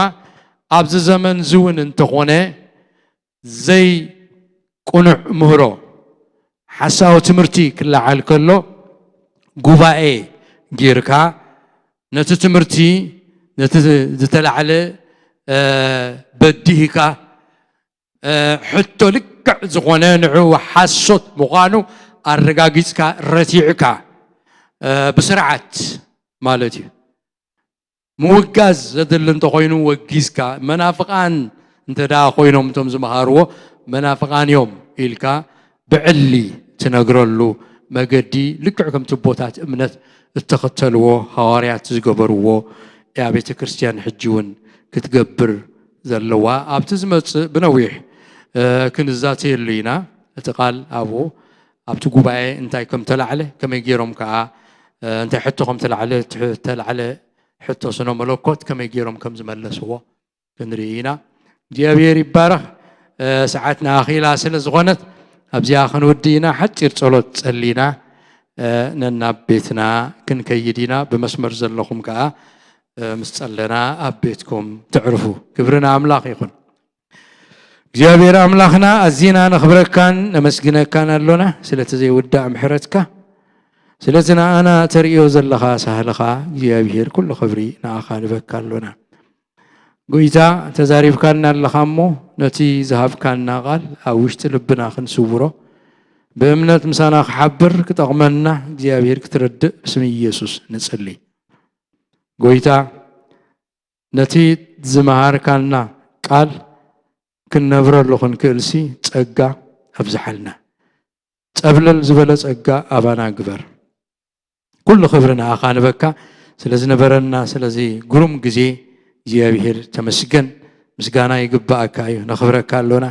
ኣብዚ ዘመን እዚ እውን እንተኾነ፣ ዘይቅኑዕ ምህሮ፣ ሓሳዊ ትምህርቲ ክለዓል ከሎ፣ ጉባኤ ጌርካ፣ ነቲ ትምህርቲ፣ ነቲ ዝተላዕለ፣ እ፣ በዲህካ፣ እ፣ ሕቶ ልክዕ ዝኾነ፣ ንዑ ሓሶት ምዃኑ ኣረጋጊጽካ፣ ረቲዕካ፣ እ፣ ብስርዓት ማለት እዩ። ምውጋዝ ዘድሊ እንተኾይኑ ወጊዝካ፣ መናፍቓን እንተ ደኣ ኮይኖም እቶም ዝመሃርዎ፣ መናፍቓን እዮም ኢልካ ብዕሊ ትነግረሉ መገዲ፣ ልክዕ ከምቲ ኣቦታት እምነት እተኸተልዎ፣ ሃዋርያት ዝገበርዎ እያ ቤተ ክርስቲያን ሕጂ እውን ክትገብር ዘለዋ። ኣብቲ ዝመጽእ ብነዊሕ፣ እ፣ ክንዛተየሉ ኢና። እቲ ቃል ኣብኡ፣ ኣብቲ ጉባኤ እንታይ ከም ተላዕለ፣ ከመይ ገይሮም ከኣ፣ እ፣ እንታይ ሕቶ ከም ተላዕለ፣ እቲ ሕ-፣ ተላዕለ ሕቶ ስነ መለኮት ከመይ ገይሮም ከም ዝመለስዎ ክንርኢ ኢና። እግዚኣብሔር ይባረኽ። እ፣ ሰዓትና ኣኺላ ስለ ዝኾነት ኣብዚኣ ክንውዲ ኢና። ሓጺር ጸሎት ጸሊና፣ እ፣ ነናብ ቤትና ክንከይድ ኢና። ብመስመር ዘለኹም ከኣ፣ እ፣ ምስ ጸለና ኣብ ቤትኩም ትዕርፉ። ክብሪ ንኣምላኽ ይኹን። እግዚኣብሔር ኣምላኽና፣ ኣዚና ነኽብረካን ነመስግነካን ኣሎና፣ ስለቲ ዘይውዳእ ምሕረትካ፣ ስለቲ ንኣና ተርእዮ ዘለኻ ሳህልኻ። እግዚኣብሔር፣ ኩሉ ክብሪ ንኣኻ ንበካ ኣሎና። ጎይታ፣ ተዛሪብካና ኣለኻ እሞ፣ ነቲ ዝሃብካና ቃል ኣብ ውሽጢ ልብና ክንስውሮ፣ ብእምነት ምሳና ክሓብር ክጠቕመና እግዚኣብሔር ክትረድእ ብስም ኢየሱስ ንጽሊ። ጎይታ፣ ነቲ ዝመሃርካና ቃል ክንነብረሉ ክንክእልሲ ጸጋ ኣብዝሓልና። ጸብለል ዝበለ ጸጋ ኣባና ግበር። ኩሉ ክብሪ ንኣኻ ንበካ ስለ ዝነበረና፣ ስለዚ ግሩም ግዜ እግዚኣብሔር ተመስገን። ምስጋና ይግባኣካ እዩ፣ ነኽብረካ ኣሎና።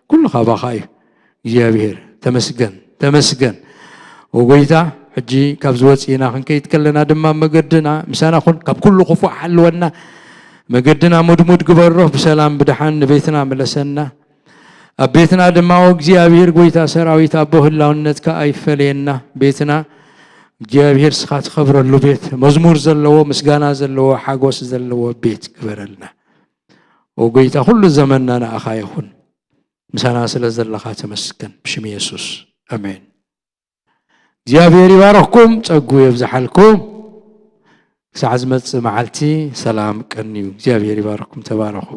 ኩሉ ካባኻ እዩ እግዚኣብሔር። ተመስገን፣ ተመስገን። ወጎይታ፣ ሕጂ ካብዚ ወፂእና ክንከይድ ከለና ድማ መገድና ምሳና ኩን፣ ካብ ኩሉ ክፉእ ሓልወና፣ መገድና ሙድሙድ ግበሮ፣ ብሰላም ብደሓን ንቤትና ምለሰና። ኣብ ቤትና ድማ እግዚኣብሔር ጎይታ ሰራዊት ኣቦ ህላውነትካ ኣይፈለየና። ቤትና እግዚኣብሔር ስኻ ትኸብረሉ ቤት፣ መዝሙር ዘለዎ፣ ምስጋና ዘለዎ፣ ሓጎስ ዘለዎ ቤት ግበረልና። ኦ ጎይታ፣ ኩሉ ዘመንና ንኣኻ ይኹን። ምሳና ስለ ዘለኻ ተመስገን። ብሽም የሱስ ኣሜን። እግዚኣብሔር ይባረኽኩም፣ ጸጉ የብዝሓልኩም። ክሳዕ ዝመጽእ መዓልቲ ሰላም ቀንዩ። እግዚኣብሔር ይባረኽኩም፣ ተባረኹ።